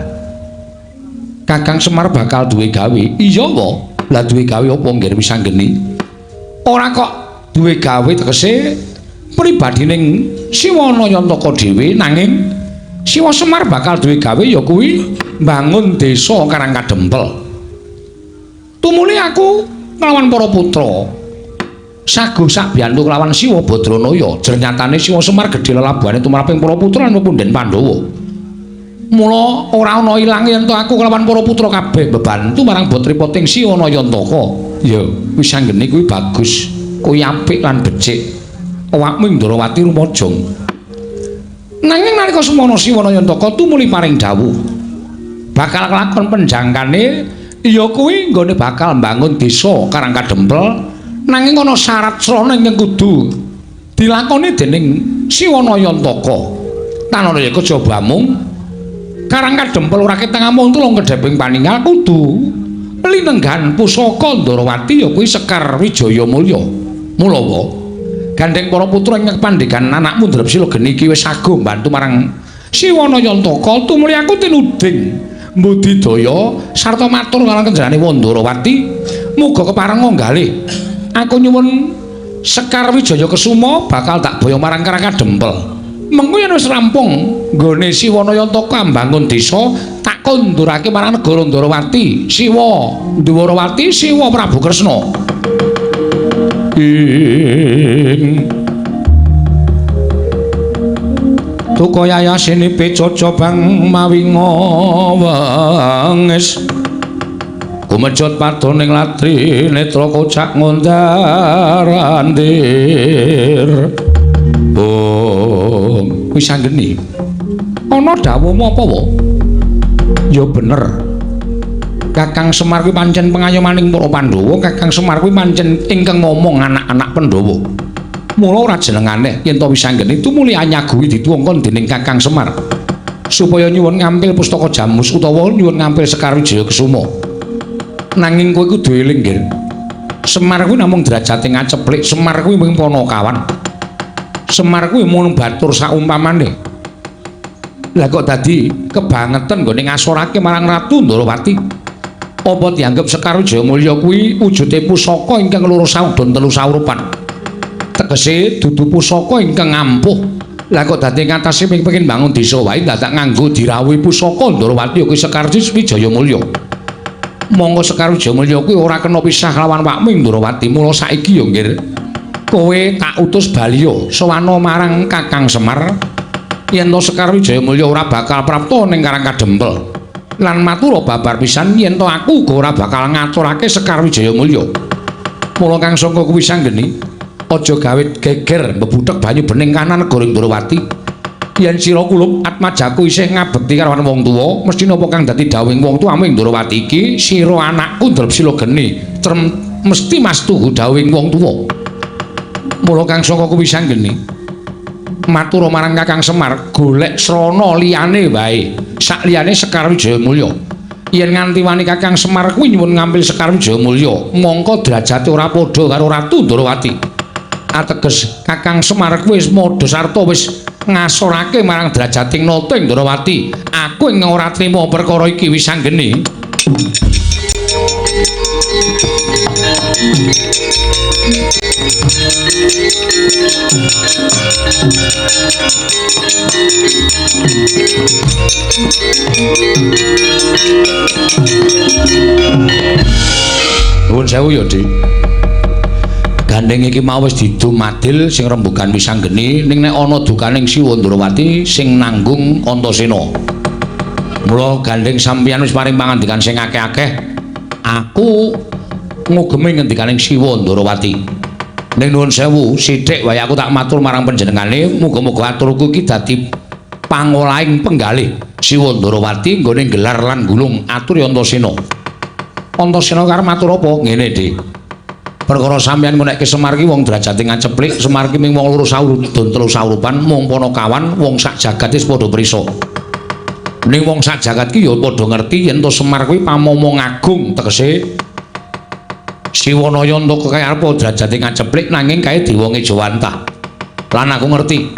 Kakang Semar bakal duwe gawe. Iya wa. Lah duwe gawe apa nggih wisanggeni? Ora kok duwe gawe tegese pribadining Siwa Nayantaka dhewe nanging Siwa Semar bakal duwe gawe ya kuwi mbangun desa Karang Kadempel. Tumuli aku nglawan para putra. Sago sakbiyantu kelawan Siwa Badranaya. Jernyatane Siwa Semar gedhe lelabuhane tumraping para putra lan punden Pandhawa. Mula ora ana ilange yen to aku kelawan para putra kabeh bebantu marang botripoting Siwa Nayantaka. Ya, wis anggene kuwi bagus, kuwi apik lan becik. Awakmu ing Ndrawati rumajang. Nanging nalika semono Siwa Nayantaka tumuli paring dawuh bakal kelakon penjangkane ya kuwi nggone bakal mbangun desa Karang Kadempel nanging ana syarat srana ingkang kudu dilakoni dening Siwa Nayantaka. Tanana ya kejaba mung Karang Kadempel ora ketang amung tulung kedheping paningal kudu linenggan pusaka Ndrawati ya kuwi Sekar Wijaya Mulya. Mula wa gandeng para putra ing pandhegan anakmu Drepsila geni iki wis sago mbantu marang Siwa Nayantaka tumuli aku tinuding mbudidaya sarta matur marang kenjarane Wandrawati muga kepareng nggalih aku nyuwun Sekar Wijaya Kesuma bakal tak boyong marang Karang Kadempel. Mengko yen wis rampung nggone Siwa Nayantaka mbangun desa tak kondurake marang negara Ndrawati Siwa Ndwarawati Siwa Prabu Kresna. Ing Tuka yayasine pecoco bang mawi ngawengis kumejot padoning latri netra kocak ngundar andir. Bung wis anggeni ana dawuhmu apa wa? Ya bener. Kakang Semar kuwi pancen pengayomaning para Pandhawa, Kakang Semar kuwi pancen ingkang ngomong anak-anak Pandhawa. Mula ora jenengane yen to wisanggeni tumuli anyaguhi dituwongkon dening Kakang Semar supaya nyuwun ngampil pustaka Jamus utawa nyuwun ngampil Sekar Wijaya Kesuma. Nanging kowe kudu eling nggih. Semar kuwi namung derajate ngaceplik, Semar kuwi mung panakawan. Semar kuwi mung batur saumpamane. Lah kok dadi kebangetan nggone ngasorake marang Ratu Ndrawati? Apa dianggep Sekar Wijaya Mulya kuwi wujude pusaka ingkang loro saudon telu saurupan? Tegese dudu pusaka ingkang ampuh. Lah kok dadi ngatasi pengin bangun desa wae dadak nganggo dirawuhi pusaka Ndrawati kuwi Sekar Wijaya Mulya. Monggo Sekar Wijaya Mulya kuwi ora kena pisah lawan wakmu ing Ndrawati. Mula saiki ya nggih kowe tak utus baliya sowana marang Kakang Semar yen to Sekar Wijaya Mulya ora bakal prapta ning Karang Kadempel. Lan matura babar pisan yen to aku uga ora bakal ngaturake Sekar Wijaya Mulya. Mula kang sangka kuwi sanggeni aja gawe geger mbebuthek banyu bening kanan negara Ndrawati. Yen sira kulup atmajaku isih ngabekti karo wong tuwa, mesti napa kang dadi dawuhing wong tuwamu ing Ndrawati iki sira anakku Drepsila geni mesti mastuhu dawuhing wong tuwa. Mula kang sangka kuwi sanggeni matura marang Kakang Semar golek srana liyane wae sak liyane Sekar Wijaya Mulya. Yen nganti wani Kakang Semar kuwi nyuwun ngampil Sekar Wijaya Mulya mongko derajate ora padha karo Ratu Ndrawati. Ateges Kakang Semar kuwi wis madha sarta wis ngasorake marang derajating nata ing Ndrawati. Aku ing ora trima perkara iki wis anggene. Nuwun sewu ya, Dik. Gandeng iki mau wis didum adil sing rembugan wisanggeni ning nek ana dukaning Siwa Ndrawati sing nanggung Antasena. Mula gandeng sampeyan wis paring pangandikan sing akeh-akeh, aku ngugemi ngendikaning Siwa Ndrawati. Ning nuwun sewu, sithik wae aku tak matur marang panjenengane, muga-muga aturku iki dadi pangolahing penggalih Siwa Ndrawati nggone gelar lan gulung aturi Antasena. Antasena karep matur apa? Ngene, Dik. Perkara sampeyan ngonekke Semar ki wong derajate ngaceplik, Semar ki ming wong loro saurudun telu saurupan, mung panakawan wong sak jagat wis padha prisa. Ning wong sak jagat ki ya padha ngerti yen to Semar kuwi pamomong agung, tegese Siwanaya entuk kaya apa derajate ngaceplik nanging kae dewa ngejawantah. Lan aku ngerti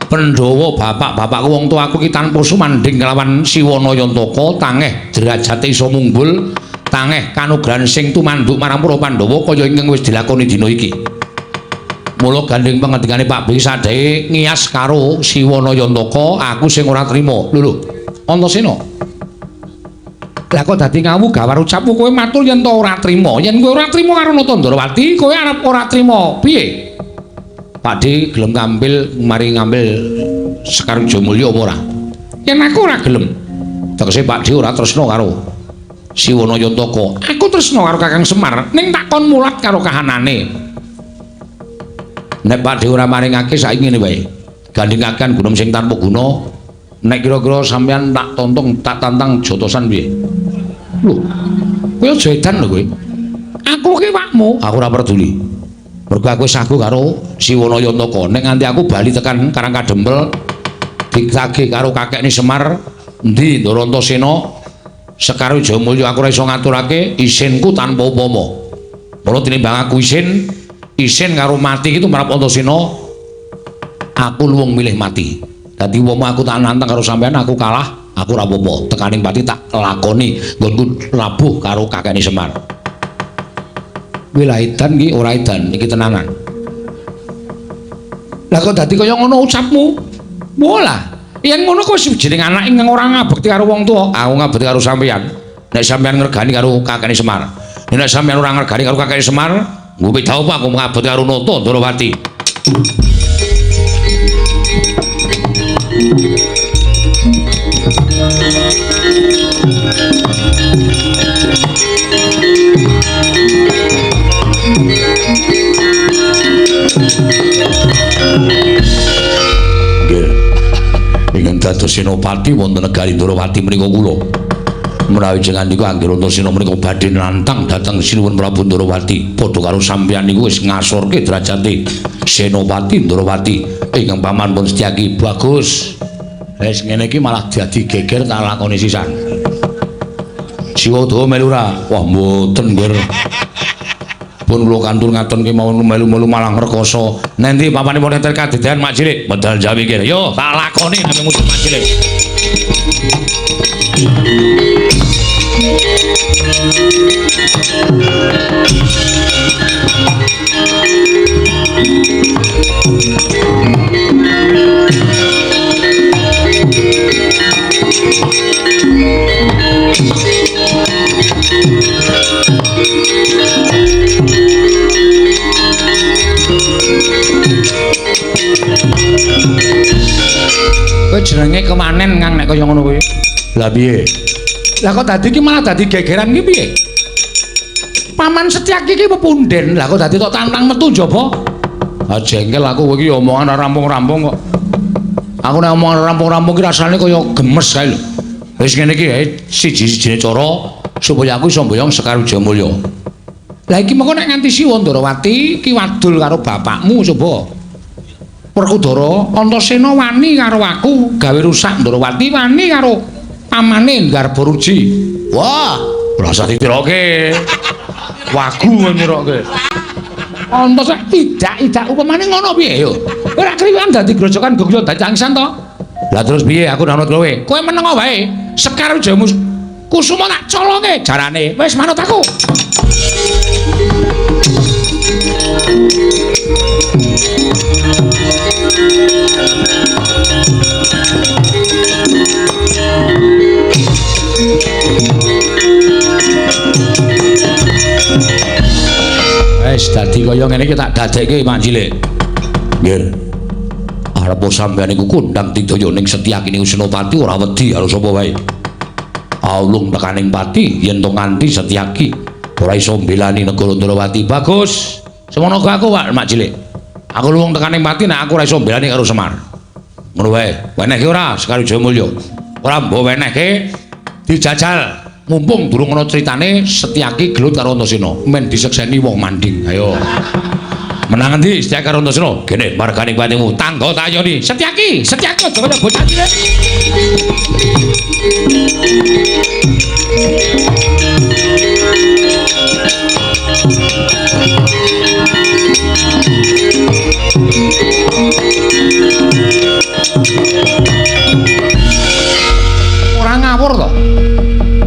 Pandhawa bapak-bapakku wong tuaku ki tanpa sumandhing kelawan Siwanaya Antaka tangeh derajate iso munggul, tangeh kanugrahan sing tumanduk marang para Pandhawa kaya ingkang wis dilakoni dina iki. Mula gandeng pangendikane Pak Bi sadhe ngiyas karo Siwanaya Antaka, aku sing ora trima. Lho lho, Antasena. Lah kok dadi ngawu gawar ucapmu kowe matur yen to ora trima. Yen kowe ora trima karo Nata Ndrawati, kowe arep ora trima piye? Pak D gelem ngambil mari ngambil Sekar Wijayamulya apa ora? Yen aku ora gelem. Tegese Pak D ora tresna karo Siwanaya Antaka. Aku tresna karo Kakang Semar, ning tak kon mulat karo kahanane. Nek Pak D ora maringake saiki ngene wae. Gandhengaken gunung sing tanpa guna. Nek kira-kira sampeyan tak tontong, tak tantang jotosan piye? Lho, kowe aja edan lho kowe. Aku ki wakmu, aku ora peduli. Mergo aku wis sagu karo Siwanaya Antaka. Nek nganti aku bali tekan Karang Kadempel ditagih karo kakekne Semar, endi Ndara Antasena, Sekar Wijayamulya aku ora iso ngaturake isinku tanpa upama. Mula tinimbang aku isin, isin karo mati iki tumrap Antasena, aku luwung milih mati. Dadi umpama aku tak nantang karo sampean aku kalah, aku ora apa-apa. Tekaning pati tak lakoni nggonku labuh karo kakekne Semar. Kuwi lah edan iki ora edan, iki tenanan. Lah kok dadi kaya ngono ucapmu? Walah, yen ngono kok wis jeneng anak ingkang ora ngabekti karo wong tuwa, aku ngabekti karo sampeyan. Nek sampeyan ngregani karo kakekne Semar. Nek sampeyan ora ngregani karo kakekne Semar, nggo beda apa aku ngabekti karo Nata Ndrawati. Nggih. Ingkang dados senopati wonten negari Ndrawati menika kula. Menawi jenengan niku anggere Antasena menika badhe nantang dhateng Sinuwun Prabu Ndrawati, padha karo sampeyan niku wis ngasorke derajate Senopati Ndrawati ingkang paman pun Setyaki. Bagus. Wis ngene iki malah dadi geger tak lakoni sisan. Siwa Udawa melu ora? Wah mboten, Nggir. Pun kula kantur ngaton kemawon melu-melu malah ngrekoso. Nendi papanipun enten kadedan Mak Cilik? Medal Jawi kene. Yo tak lakoni nek musuh Mak Cilik. Kowe jenenge kemanen Kang nek kaya ngono kuwi. Lah piye? Lah kok dadi iki malah dadi gegeran iki piye? Paman Setyaki iki pepunden. Lah kok dadi tok tantang metu njaba? Ah jengkel aku kowe iki omongan ora rampung-rampung kok. Aku nek omongan rampung-rampung iki rasane kaya gemes kae lho. Wis ngene iki siji-sijine cara supaya aku iso mboyong Sekar Wijayamulya. Lah iki mengko nek nganti Siwa Ndrawati ki wadul karo bapakmu coba. Werkudara Antasena wani karo aku gawe rusak Ndrawati wani karo pamane Garbaruji. Wah, ora usah ditiroke. Wagu kowe niroke. Antasena tidak upamane ngono piye yo. Ora kriwan dadi grojokan gongyo dadi tangisan to. Lah terus piye aku manut kowe? Kowe meneng wae. Sekar Wijayamulya Kusuma tak colonge jarane. Wis manut aku. Wis dadi kaya ngene iki tak dadekke Mak Cilik. Nggih. Arep sampeyan iku kondang tidaya ning Setyaki niku Senopati ora wedi karo sapa wae. Aulung tekaning pati yen to nganti Setyaki ora iso mbelani negara Ndrawati. Bagus. Semono aku Pak Mak Cilik. Aku luwung tekaning pati nek aku ora iso mbelani karo Semar. Ngono wae. Wenehke ora Sekar Wijayamulya? Ora mbok wenehke dijajal. Mumpung durung ana critane Setyaki gelut karo Antasena, men disekseni wong manding. Ayo. Menang endi Setyaki karo Antasena? Gene margane patimu tangga tayoni. Setyaki, Setyaki aja kaya bocah cilik. Ora ngawur to.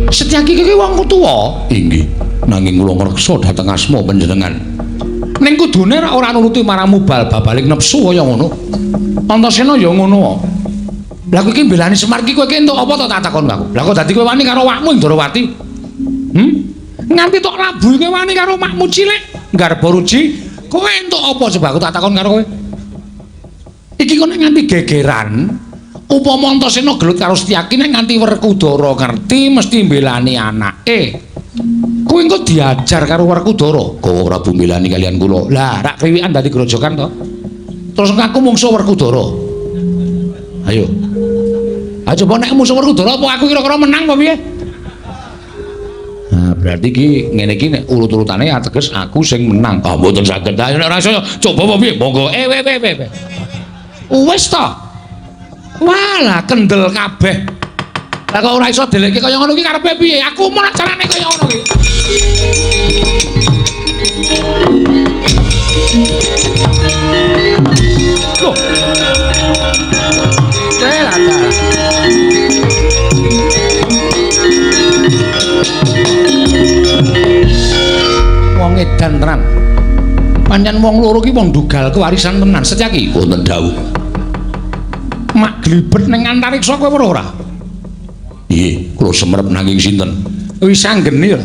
Setyaki iki wong tuwa. Inggih, nanging kula ngreksa dhateng asma panjenengan. Ning kudune ora nuruti marang mubal babaling nepsu kaya ngono. Antasena ya ngono. Lah kowe iki mbelani Semar iki kowe iki entuk apa to tak takon aku. Lah kok dadi kowe wani karo awakmu Ndrawati? Nganti tok labuhi kowe wani karo makmu cilik Garba Ruji, kowe entuk apa coba aku tak takon karo kowe. Iki kok nek nganti gegeran upama Antasena gelut karo Setyaki nek nganti Werkudara ngerti mesti mbelani anake. Kowe engko diajar karo Werkudara. Kowe Prabu mbelani kalian kula. Lah rak kriwikan dadi grojokan to. Terus aku mungsuh Werkudara. Ayo. Ayo coba nek mungsuh Werkudara apa aku kira-kira menang apa piye? Nah, berarti iki ngene iki nek urut-urutane ateges aku sing menang. Ah mboten saged. Ayo nek ora iso coba apa piye? Monggo. We. Wis to. Walah kendel kabeh. Lah kok ora iso delekke kaya ngono iki karepe piye? Aku mau carane kaya ngono iki. Loh. Lah ta. Wong edan tenan. Pancen wong loro ki wong dugal kewarisan tenan. Setyaki wonten dawuh. Mak glibet ning antariksa kowe weruh ora? Nggih, kula semerep nanging sinten? Wis anggene ya.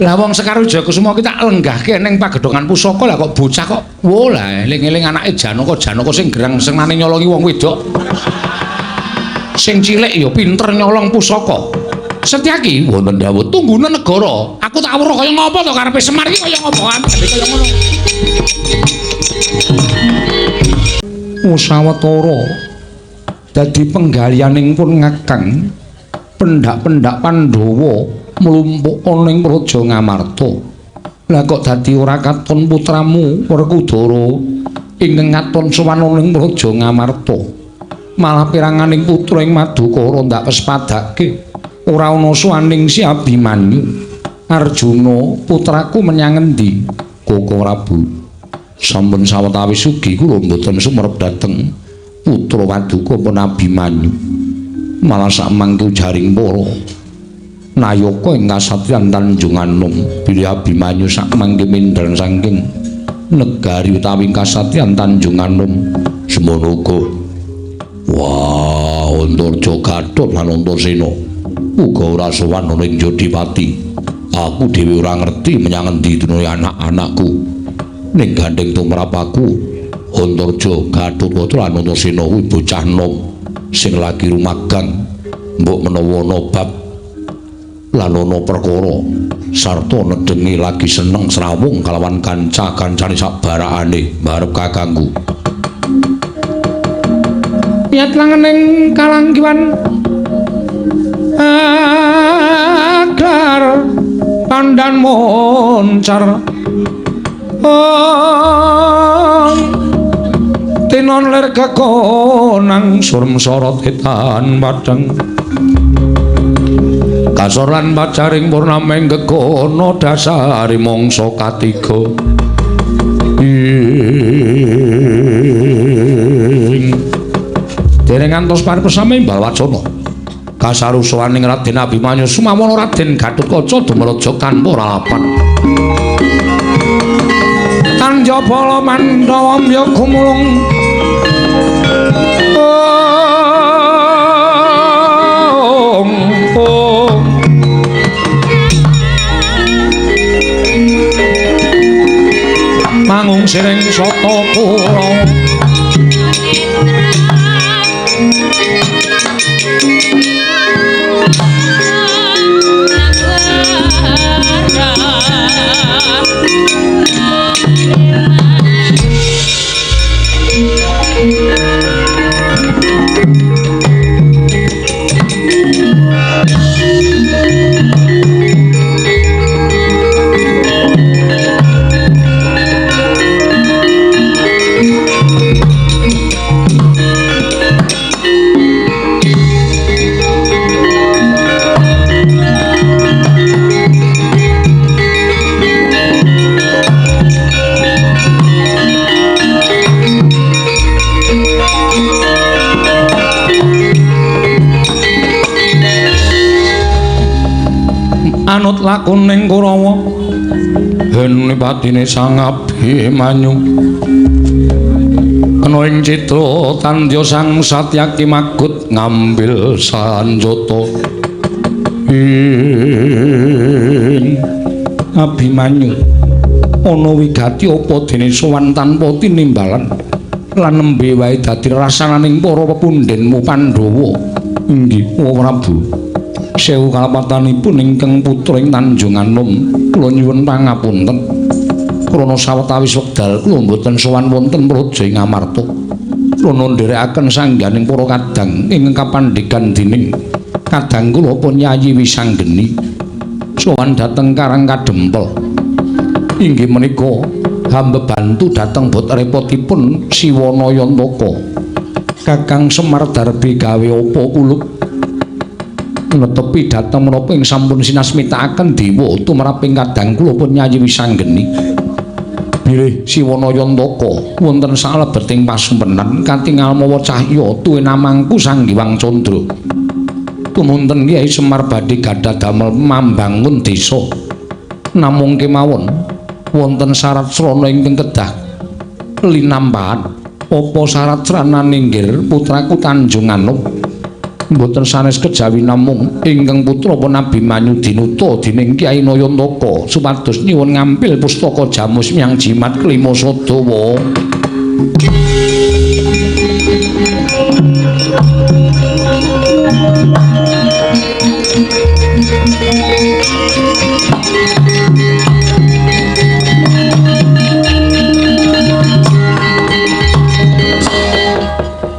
Lah wong Sekar Wijayakusuma ki tak lenggahke ning pagedhongan pusaka lah kok bocah kok wo lah eling-eling anake Janaka, Janaka sing gerang senengane nyolongi wong wedok. Sing cilik ya pinter nyolong pusaka. Setyaki wonten dawuh tunggune negara. Aku tak weruh kaya ngopo to karepe Semar iki kaya ngopo kaya ngono. Sawetara dadi penggalianing pun ngakang pendak-pendak Pandhawa mlumpuk ana ing Praja Ngamarta. Lah kok dadi ora katon putramu Werkudara ingkang katon sowan ana ing Praja Ngamarta. Malah piranganing putra ing Madukara ndak pespadake ora ana sowaning si Abimanyu. Arjuna putraku menyang endi? Koko Prabu. Sampun sawetawis ugi kula mboten sumerep dhateng putra Paduka pun Abimanyu. Malah sak mangke ujaring para nayaka ing kasatriyan Tanjunganum bilih Abimanyu sak mangke mindhal saking negari utawi kasatriyan Tanjunganum. Semono uga. Wah, Antarja Gatot lan Antasena uga ora sowan ana ing Jodipati. Aku dhewe ora ngerti menyang endi dunune anak-anakku. Ning gandeng tumrap aku Antarja Gatot lan Antasena kuwi bocah nom sing lagi rumagang mbok menawa ana bab lan ana perkara sarta nedhengi lagi seneng srawung kalawan kanca-kancane sak barakane mbarep kakangku. Niat langening kalanggiwan agar pandan moncar tinon lir kekonang surem sorot etan padhang kasor lan pacaring purnameng gegono dasari mangsa katiga ing dereng ngantos paripesame imbal wacana kasarusaning Raden Abimanyu sumawana Raden Gatotkaca dumraja tanpa lalapan. Tanja bala Pandhawa mbya gumulung ong ong mangung siring sata Kurawa. Anut lakuning Kurawa hen patine Sang Abimanyu ana ing citra tandya Sang Satyaki magut ngambil sanjata ing Abimanyu ana wigati apa dene sowan tanpa tinimbalan lan nembe wae dadi rasananing para pepundhenmu Pandhawa. Inggih Prabu. Sewu kalepatanipun ingkang putra ing Tanjung Anom kula nyuwun pangapunten krana sawetawis wekdal kula mboten sowan wonten praja ing Amarta krana ndherekaken sangganing para kadang ingkang kapandhegan dening kadang kula pun Yayi Wisanggeni sowan dhateng Karang Kadempel inggih menika hamba bantu dhateng bot repotipun Siwana Yantaka. Kakang Semar Darbi gawe apa kulup netepi dhateng menapa ing sampun sinasmitakaken dewa tumraping kadang kula pun Yayi Wisanggeni bilih Siwana Yantaka wonten salebeting pasumpenan katingal mawa cahya tuwin amangku Sang Hyang Candra. Tumunten Kyai Semar badhe gadah damel mambangun desa namung kemawon wonten syarat srana ingkang kedah linampahan. Apa syarat sranane nggir putraku Tanjung Anom? Mboten sanes kejawi namung ingkang putra pun Abimanyu dinuta dening Kyai Nayantaka supados nyuwun ngampil pustaka Jamus Myang Jimat Kelima Sadawa.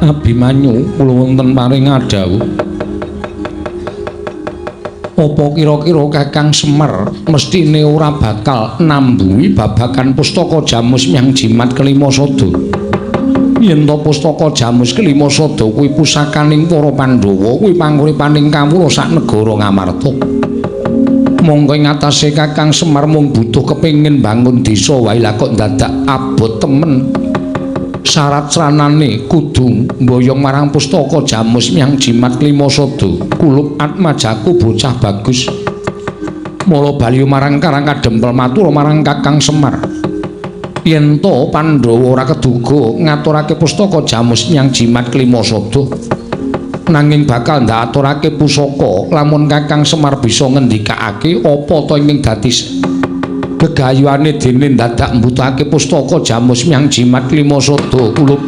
Abimanyu kula wonten paring adhawuh. Apa kira-kira Kakang Semar mestine ora bakal nambuhi babagan pustaka Jamus Myang Jimat Kelima Sada? Yen to pustaka Jamus Kelima Sada kuwi pusakaning para Pandhawa, kuwi panguripaning kawula sak negara Ngamarta. Mongko ing atase Kakang Semar mung butuh kepengin bangun desa wae lah kok dadak abot temen. Syarat sranane kudu mboyong marang pustaka Jamus Myang Jimat Kelima Sada. Kulup atmajaku bocah bagus. Mula bali marang Karang Kadempel matur marang Kakang Semar. Yen to Pandhawa ora keduga ngaturake pustaka Jamus Myang Jimat Kelima Sada, nanging bakal ndaturake pusaka lamun Kakang Semar bisa ngendikake apa to ingkang dadi gegayuhane dene dadak mbutuhake pustaka Jamus Myang Jimat Kelima Sada. Kulup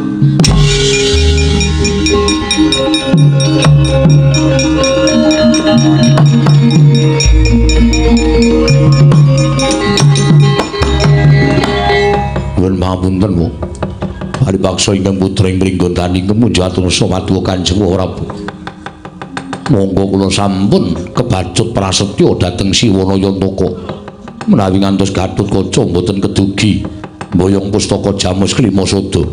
nuwun pangapunten Bu. Paripaksa ingkang putra ing Pringgondani kemunjatur samadwa Kanjeng Prabu. Monggo kula sampun kebacut prasetya dhateng Siwana Yantaka. Menawi ngantos Gatotkaca mboten kedugi mboyong pustaka Jamus Kelima Sada.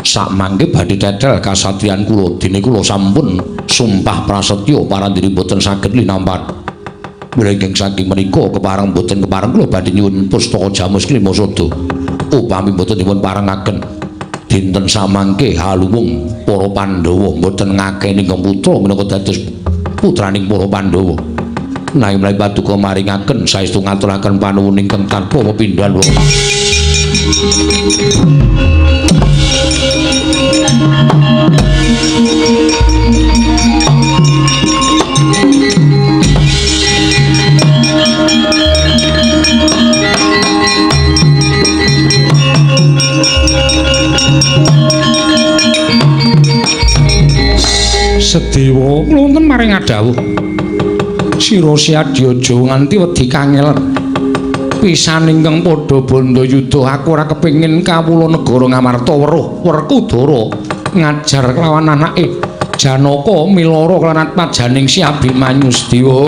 Sakmangke badhe tetel kasatriyan kula dene kula sampun sumpah prasetya parandene mboten saged linampan. Mila ingkang saking menika kepareng mboten kepareng kula badhe nyuwun pustaka Jamus Kelima Sada. Upami mboten dipun parengaken dinten samangke haluwung para Pandhawa mboten ngakeni ingkang putra minangka dados putraning para Pandhawa. Nanging menawi paduka maringaken saestu ngaturaken panuwun ingkang tanpa pepindhan. Sedewa wonten maring adhawuh. Sira Siadya aja nganti wedi kangelan. Pisan ingkang padha bandayuda aku ora kepengin kawula negara Ngamarta weruh Werkudara ngajar kelawan anake Janaka milara kelawan atmajaning Si Abimanyu Sedewa.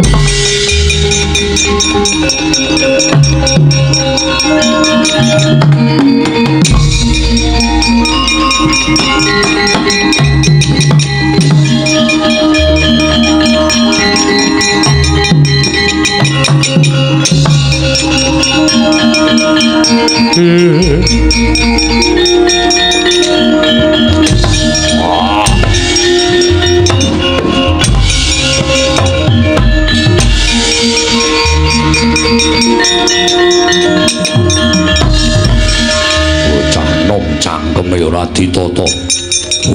Bocah nom cangkeme ora ditata.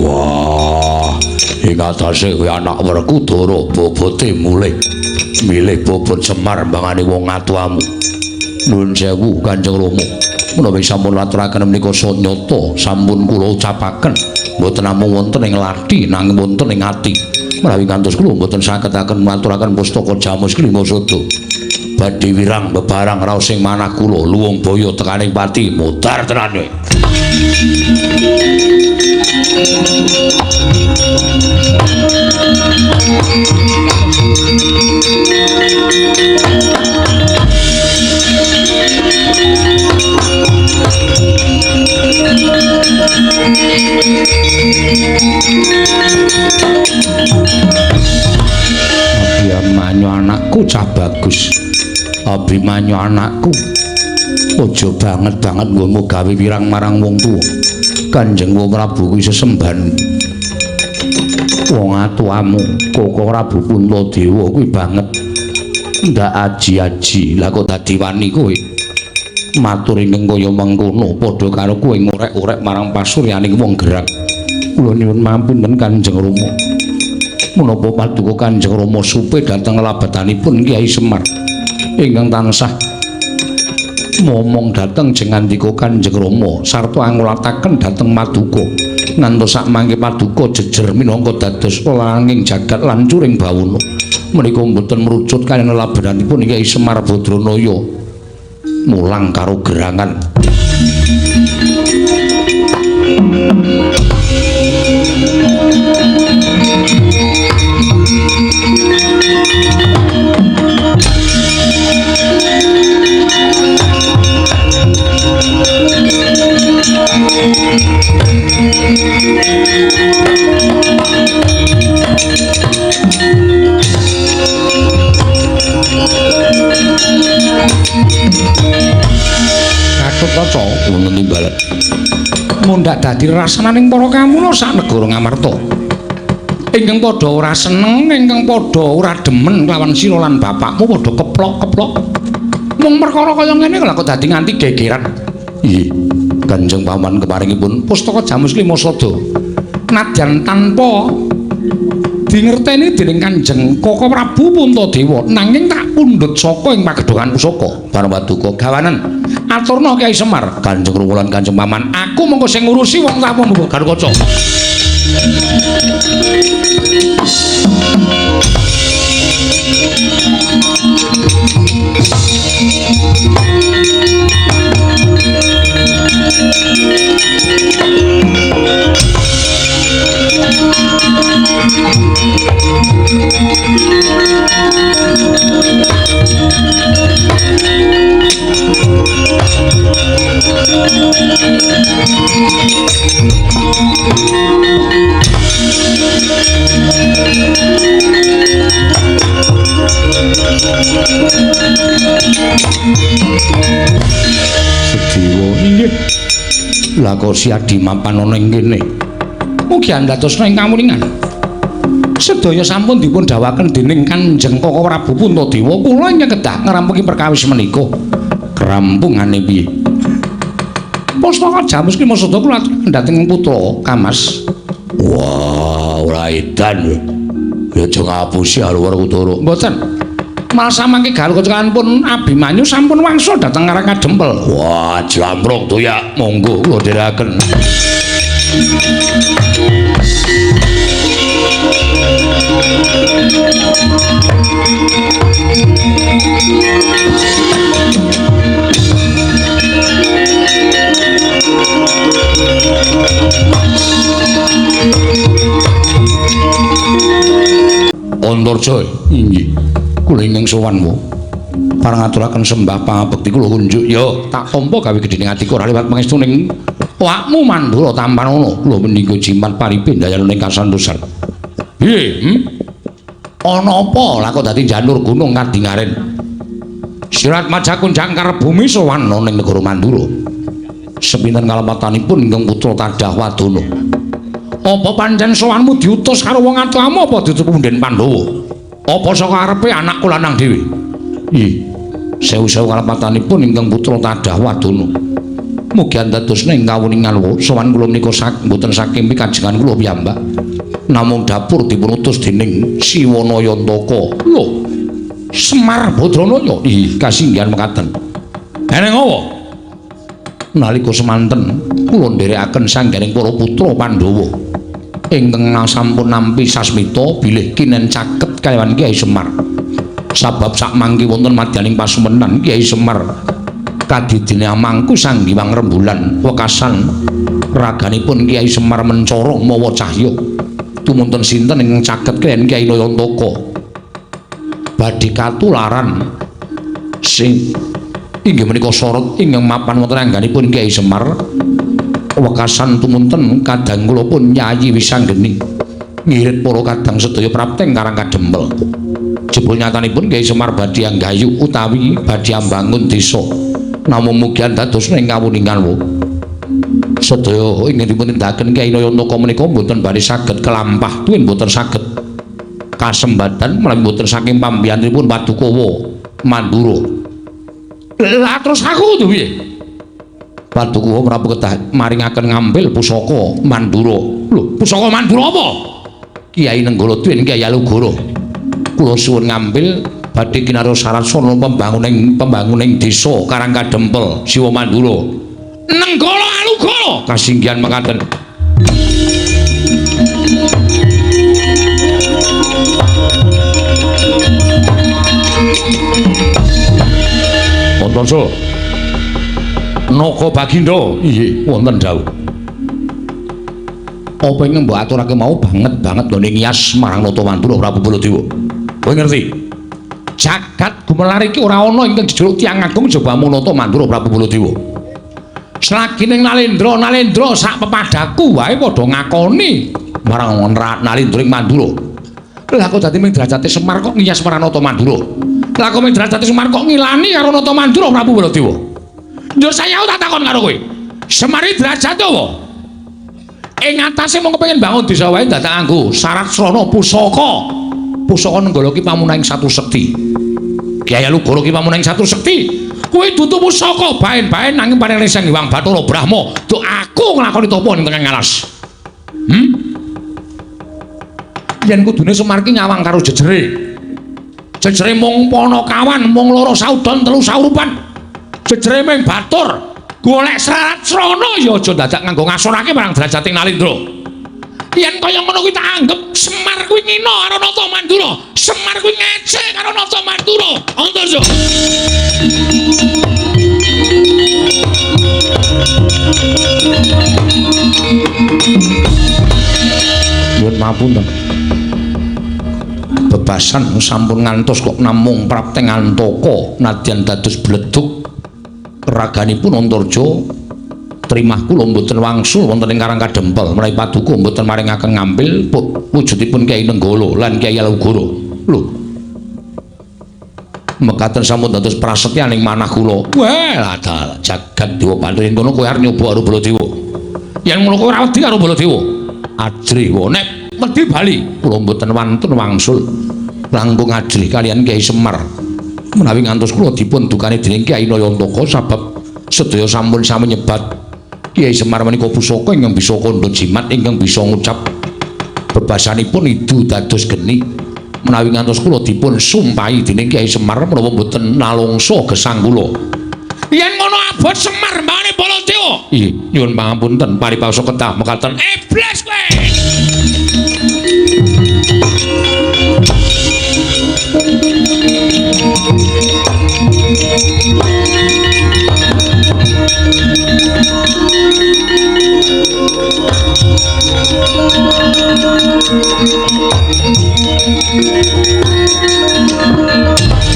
Wah, ing atase kuwi anak Werkudara bobote mulih. Milih bobot Semar mbangane wong atuamu. Nuwun sewu Kanjeng Rama. Menawi sampun aturaken menika sanyata sampun kula ucapaken mboten namung wonten ing lathi nanging wonten ing ati. Menawi ngantos kula mboten saged-aken maturaken pustaka Jamus Klima Sada. Badhe wirang bebarang raos ing manah kula luwung baya tekaning pati mudhar tenan kowe. Abimanyu anakku cah bagus. Abimanyu anakku, aja banget-banget nggonmu gawe wirang marang wong tuwa. Kanjeng Prabu kuwi sesembahan. Wong atuamu, Koko Prabu Puntadewa kuwi banget ndak aji-aji. Lah kok dadi wani kowe? Matur ingkang kaya mengkono padha karo kowe ngorek-orek marang pasuryaning wong gerak. Kula nyuwun mampunten Kanjeng Rama. Menapa paduka Kanjeng Rama supe dhateng labetanipun Kyai Semar ingkang tansah momong dhateng jengandika Kanjeng Rama sarta angulataken dhateng maduka ngantos sakmangke paduka jejer minangka dados langing jagat lan curing bawana. Menika mboten merucut kaliyan labetanipun Kyai Semar Badranaya mulang karo gerangan. Gatotkaca wonten timbalan mundhak dadi rasananing para kamula sak negara Ngamarta ingkang padha ora seneng, ingkang padha ora demen kelawan sira lan bapakmu padha keplok-keplok mung perkara kaya ngene lha kok dadi nganti gegeran. Nggih, Kanjeng Paman keparingipun pustaka Jamus Lima Sada nadyan tanpa dingerteni dening Kanjeng Koko Prabu Puntadewa nanging tak pundhut saka ing pagedhongan pusaka. Bareng paduka gawanen aturna Kyai Semar, Kanjeng Rama lan Kanjeng Paman, aku mengko sing ngurusi wong tamu Gatotkaca. Sedewa inggih. Lah kok Siadi mapan ana ing kene? Mugi andhatosna ing kamuningan. Sedaya sampun dipun dhawaken dening Kanjeng Koko Prabu Puntadewa. Kula ingkang kedah ngrampungi perkawis menika. Krampungane piye? Pustaka Jamus ki maksud kula aturaken dhateng putra Kamas. Wah, ora edan. Ya aja ngapusi Haluwar Kutara. Mboten. Malah samangke galuh pun Abimanyu sampun wangsul dhateng Karang Kadempel. Wah, jlampruk to ya. Monggo kula dherekaken. Antarja inggih kula ingkang sowanmu parang aturaken sembah pangabekti kula kunjuk ya tak tampa gawe gedhening atiku ora liwat pangestuning awakmu Mandura tampanana kula menika jimat paripe ndayana ing kasantosan. Piye? Ana apa lah kok dadi janur gunung kadingaren? Sirat majakun jangkar bumi sowan ana ning negara Mandura. Sepinten kalepatanipun ingkang putra Tadah Wadana. Apa pancen sowanmu diutus karo wong atuamu apa diutus punden Pandhawa? Apa saka arepe anakku lanang dhewe? Ih, sewu-sewu kalepatanipun ingkang putra Tadah Wadana. Mugi andadosna ing kawuningan sowan kula menika mboten saking pikajengan kula piyambak. Namung dapur dipunutus dening Siwanayantaka. Lho, Semar Badranaya. Ih, kasinggihan mekaten. Eneng apa? Nalika semanten kula nderekaken sanggaring para putra Pandhawa ingkang sampun nampi sasmita bilih kinen caket kalawan Kyai Semar. Sabab sakmangke wonten madyaning pasumenan Kyai Semar kadidine amangku Sang Hyang Rembulan wekasan raganipun Kyai Semar mencara mawa cahya. Tumunten sinten ingkang caket kaliyan Kyai Nayantaka badhe katularan sing inggih menika sorot ingkang mapan wonten angganipun Kyai Semar wekasan tumunten kadang kula pun Yayi Wisanggeni ngirit para kadang sedaya prapteng Karang Kadempel. Jebul nyatanipun Kyai Semar badhe anggayu utawi badhe ambangun desa namung mugi andadosna ing kawuningan sedaya ingkang dipun tindakaken Kyai Nayantaka menika mboten badhe saged kelampah tuwin mboten saged kasembadan menawi mboten saking pambiyanipun Padukawa Mandura. Lah terus aku kudu piye? Padukawa Prabu kedah maringaken ngambil pusaka Mandura. Lho, pusaka Mandura apa? Kyai Nenggala tuwin Kyai Alugoro. Kula suwun ngambil badhe kinarya syarat sarana pembanguning desa Karang Kadempel, Siwa Mandura. Nenggala Alugoro kasinggihan mekaten. Antarja Naga Bagindo inggih wonten dawuh. Apa ingkang mbok aturake mau banget banget nggone ngiyas marang Nata Mandura Prabu Baladewa. Kowe ngerti? Jagat gumelar iki ora ana ingkang jejuluk tiyang agung jaba mung Nata Mandura Prabu Baladewa. Selagi ning Nalendra, Nalendra sak pepadaku wae padha ngakoni marang Nalendra ing Mandura. Lah kok dadi ming derajate Semar kok ngiyas marang Nata Mandura? Lah kok ming derajate Semar kok ngilani karo Nata Mandura Prabu Baladewa? Njur saya tak takon karo kowe. Semar iki derajate apa? Ing atase mung kepengin bangun desa wae dadak nganggo syarat srana pusaka. Pusaka Nenggala ki pamunahing satu sekti. Kyai Alugoro ki pamunahing satu sekti. Kuwi dudu pusaka baen-baen nanging paring Sang Hyang Bathara Brahma. Duk aku nglakoni tapa ning tengah alas. Yen kudune Semar ki nyawang karo jejere. Jejere mung Panakawan, mung loro saudon telu saurupan. Jejere ming batur. Golek syarat srana ya aja dadak nganggo ngasorake marang derajate Nalendra. Yen kaya ngono kuwi tak anggep Semar kuwi ngina karo Nata Mandura. Semar kuwi ngece karo Nata Mandura. Antarja. Nyuwun pamunten. Bebasan sampun ngantos kok namung prapteng antaka nadyan dados bledug raganipun Antarja trimah kula mboten wangsul wonten ing Karang Kadempel menawi paduka mboten maringaken ngambil wujudipun Kyai Nenggala lan Kyai Alugoro. Lho, mekaten sampun dados prasetyaning manah kula. Wah, lah jagat dewa Bathara yen kono kowe arep nyoba karo Baladewa. Yen ngono kowe ora wedi karo Baladewa. Ajrih wae nek wedi bali kula mboten wantun wangsul langkung ajrih kaliyan Kyai Semar. Menawi ngantos kula dipun dukani dening Kyai Nayantaka sabab sedaya sampun sami nyebat Kyai Semar menika pusaka ingkang bisa kandha jimat ingkang bisa ngucap bebasanipun idu dados geni. Menawi ngantos kula dipun sumpahi dening Kyai Semar menawa mboten nalungsa gesang kula. Yen ngono abot Semar mbane Baladewa. Ih, nyuwun pangapunten paribasa kedah mekaten. Iblis kowe.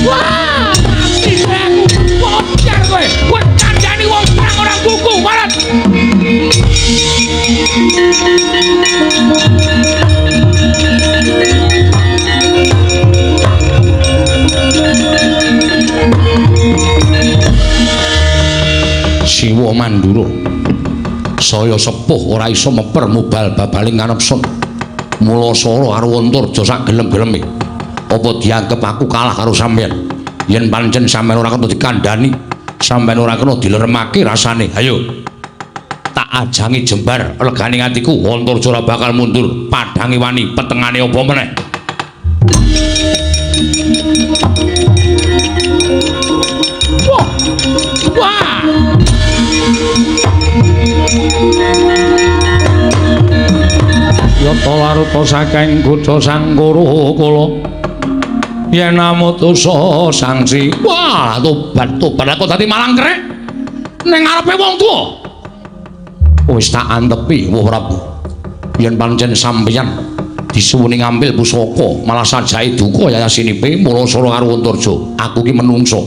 Wah, mati aku. Bocor kowe. Kowe kandhani wong perang ora buku, marat. Siwa Mandura saya sepuh ora iso meper mubal babaling kanepson. Mula sora karo Antarja sak gelem-geleme. Apa dianggep aku kalah karo sampeyan? Yen pancen sampeyan ora kena dikandhani, sampeyan ora kena dileremake rasane. Ayo. Tak ajangi jembar legane atiku, Antarja ora bakal mundur. Padhange wani, petengane apa meneh? Wah. Wah. Yata laruta saking kutha Sangkara kala yen amutusa sangsi. Wah, tobat tobat aku dadi malang krek ning ngarepe wong tuwa. Wis tak antepi Wah Prabu. Yen pancen sampeyan disuwuni ngambil pusaka malah sajae duka yayasinipe mula sora karo Antarja. Aku ki menungso.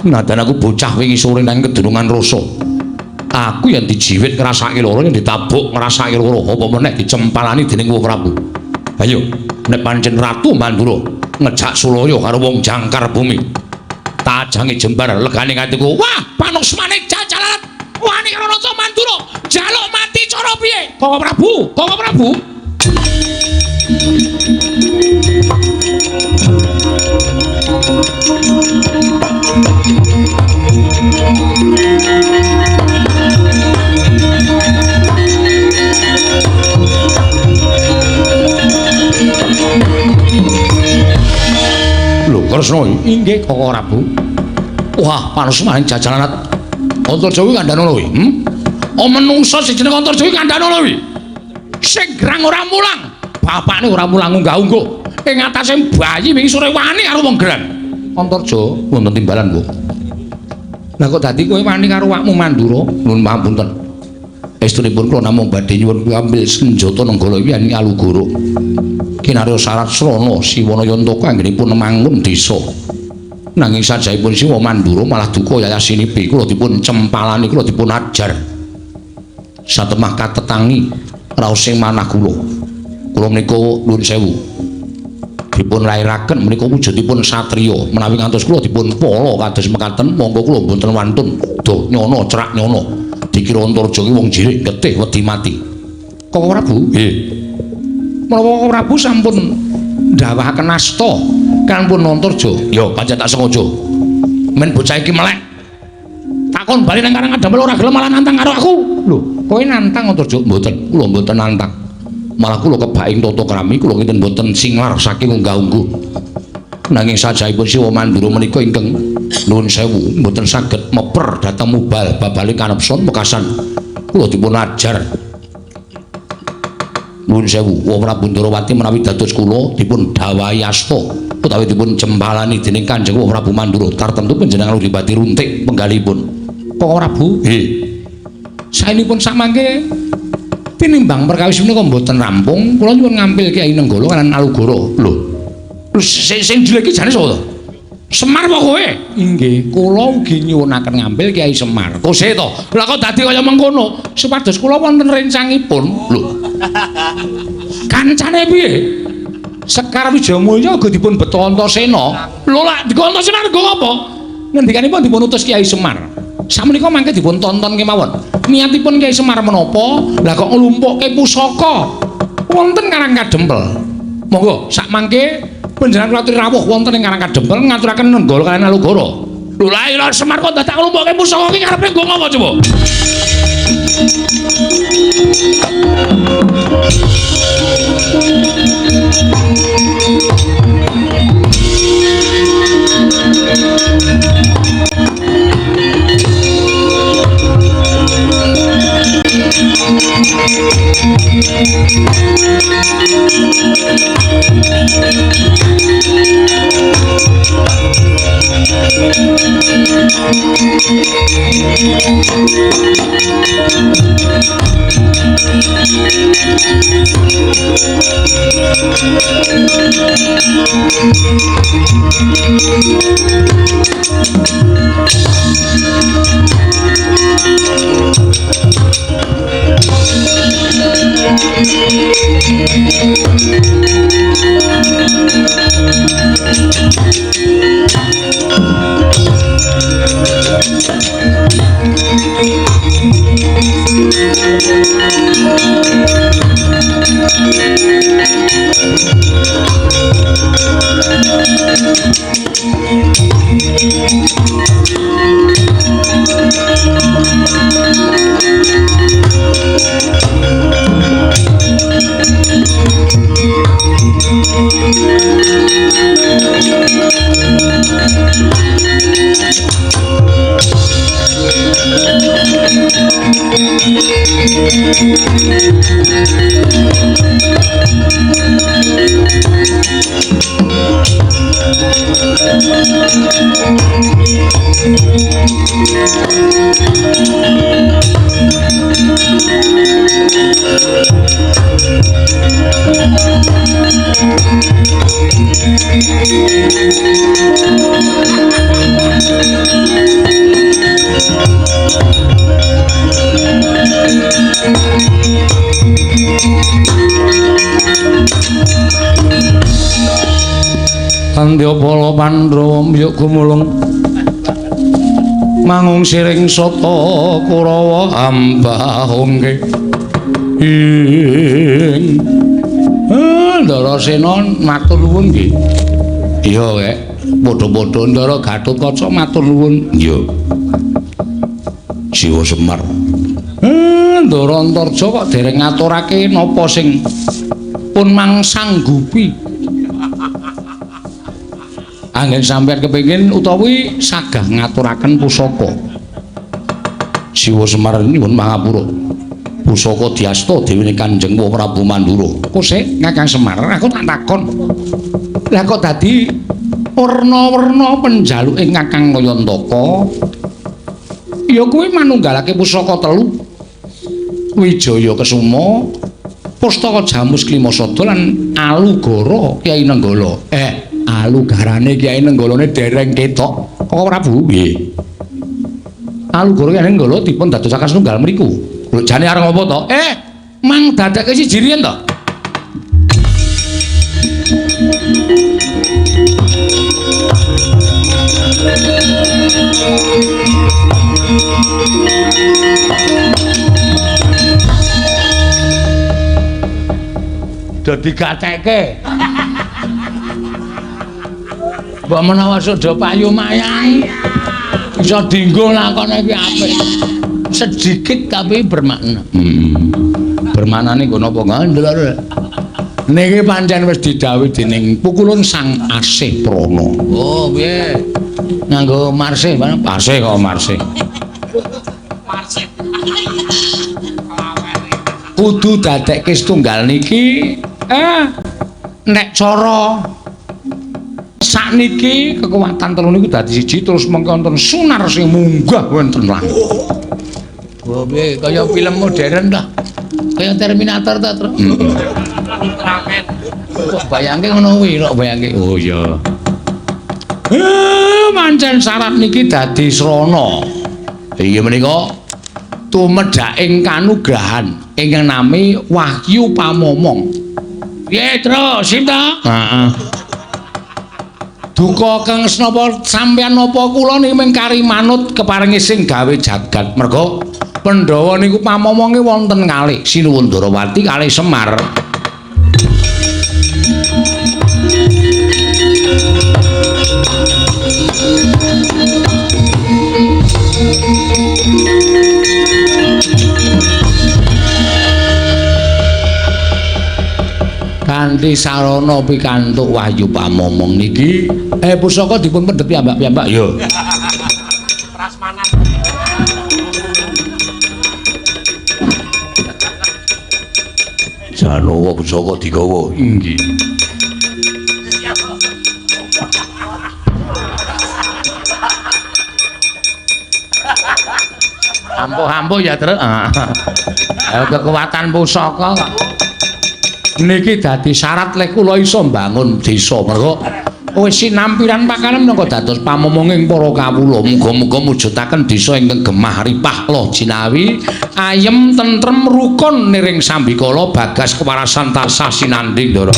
Nadan aku bocah wingi sore nang kedunungan rasa. Aku yang dijiwit ngrasake lara, yang ditabuk ngrasake lara, apa meneh dicempalani dening Wah Prabu. Ayo, nek pancen Ratu Mandura ngejak sulaya karo wong jangkar bumi. Tak ajangi jembar legane atiku. Wah, panuksmane jajalan wani karo Raja Mandura, jaluk mati cara piye? Koko Prabu, Koko Prabu. Lho, Kresna inggih Koko Prabu. Wah, panuksmane jajalan Antarja kuwi kandhane kuwi. Oh, menungso sing jeneng Antarja kuwi kandhane kuwi. Sing gerang ora mulang, bapakne ora mulang unggah-ungguh. Ing atase bayi wingi sore wani karo wong gerang. Antarja wonten timbalan, Bu. Lah kok dadi kowe wani karo awakmu Mandura? Nuwun pangapunten. Estunipun kula namung badhe nyuwun ambil senjata Nenggala iki yen Alugoro. Kinarya syarat srana Siwana Yantaka anggenipun mangun desa. Nanging sajaipun Siwa Mandura malah duka yayasinipi kula dipun cempalani, kula dipun ajar. Satemah katetangi raosing manah kula. Kula menika nuwun sewu. Dipun lairaken menika wujudipun satriya. Menawi ngantos kula dipun pala kados mekaten, monggo kula mboten wantun do nyono cerak nyono. Dikira Antarja ki wong jirik getih wedi mati. Koko Prabu? Nggih. Menawa Koko Prabu sampun ndawahaken asta kanpun Antarja, ya pancen tak sengaja. Men bocah iki melek. Takon bali nang Karang Kadempel ora gelem malah nantang karo aku. Lho, kowe nantang Antarja? Mboten, kula mboten nantang. Malah kula kebaing tata krami kula kinten mboten singlar saking unggah-ungguh. Nanging sajaipun Siwa Mandura menika ingkang nuwun sewu mboten saged meper dhateng mubal babale kanepson wekasan kula dipun ajar. Nuwun sewu, Wah Prabu Ndrawati menawi dados kula dipun dawahi asta utawi dipun cempalani dening Kanjeng Wah Prabu Mandura tartemtu panjenengan Udipati runtik penggalipun. Koko Prabu? Nggih. Saenipun samangke tinimbang perkawis menika mboten rampung, kula nyuwun ngampil Kyai Nenggala kaliyan Alugoro. Lho. Sing sing dileki jane sapa to? Semar apa kowe? Inggih, kula ugi nyuwunaken ngampil Kyai Semar. Kose to. Lah kok dadi kaya mengkono? Supados kula wonten rencangipun. Lho. Kancane piye? Sekar Wijayamulya uga dipun beto Antasena. Lho lak digo Antasena nggo apa? Ngendikanipun dipun utus Kyai Semar. Samenika mangke dipun tonton kemawon. Niatipun Kyai Semar menapa? Lah kok nglumpukke pusaka wonten Karang Kadempel. Monggo sak mangke panjenengan kula aturi rawuh wonten ing Karang Kadempel ngaturaken Nenggala kaliyan Alugoro. Lho lah Semar kok dadak nglumpukke pusaka iki karepe nggo ngapa coba? Tandya Pandhawa mbyuk gumulung mangung siring sata Kurawa ambahungke ing Ndarasena matur nuwun nggih. Iya kek, padha-padha Ndara Gatotkaca matur nuwun. Iya. Siwa Semar. Ndara Antarja kok dereng ngaturake napa sing pun mangsanggupi. Anggen sampeyan kepengin utawi sagah ngaturaken pusaka. Siwa Semar nyuwun pangapura. Pusaka diasta dewane Kanjeng Prabu Mandura. Kok sik Kakang Semar, aku tak takon. Lah kok dadi werna-werna penjaluke Kakang Kayantaka? Ya kuwi manunggalake pusaka telu. Wijaya Kesuma, Pustaka Jamus Klimasada lan Alugara Kyai Nenggala. Alugarane Kyai Nenggalane dereng ketok. Kok Prabu? Nggih. Alugara Kyai Nenggala dipun dadosaken setunggal mriku. Lho jane arep ngopo to? Mang dadekke siji riyen to. Do digateke. Mbok menawa suda payu mayang iso dienggo lakone iki apik. Sedikit tapi bermakna. Bermaknane nggo napa ngandel. Niki pancen wis didhawuhi dening pukulun Sang Asih Prana. Oh, piye? Nganggo marsih, marsih kok marsih. Marsih. Kudu dadekke setunggal niki nek cara sakniki kekuatan telu niku dadi siji terus mengko wonten sunar sing munggah wonten langit. Oh, piye kaya film modern ta? Kaya Terminator ta, Tru? Ultraman. Kok bayangke ngono kuwi, kok bayangke. Oh iya. Pancen syarat niki dadi srana. Inggih menika tumedhaking kanugrahan ingkang nami Wahyu Pamomong. Piye, Tru? Sip ta? Heeh. Duka kang senapa sampeyan napa kula niki mung kari manut keparengi sing gawe jagat. Merga Pandhawa niku pamomonge wonten kalih Sinuwun Ndarawati kalih Semar. Kanthi sarana pikantuk wahyu pamomong niki, pusaka dipun pendhet piyambak-piyambak. Yo. Prasmanan. Janowo pusaka digawa. Inggih. Ampuh-ampuh ya, Truk. Ayo kekuatan pusaka kok. Niki dadi syarat lek kula iso mbangun desa. Mergo wis sinampiran pakanan minangka dados pamomonging para kawula. Muga-muga mujudaken desa ingkang gemah ripah loh jinawi, ayem tentrem rukun niring sambikala bagas kewarasan tansah sinanding, Ndara.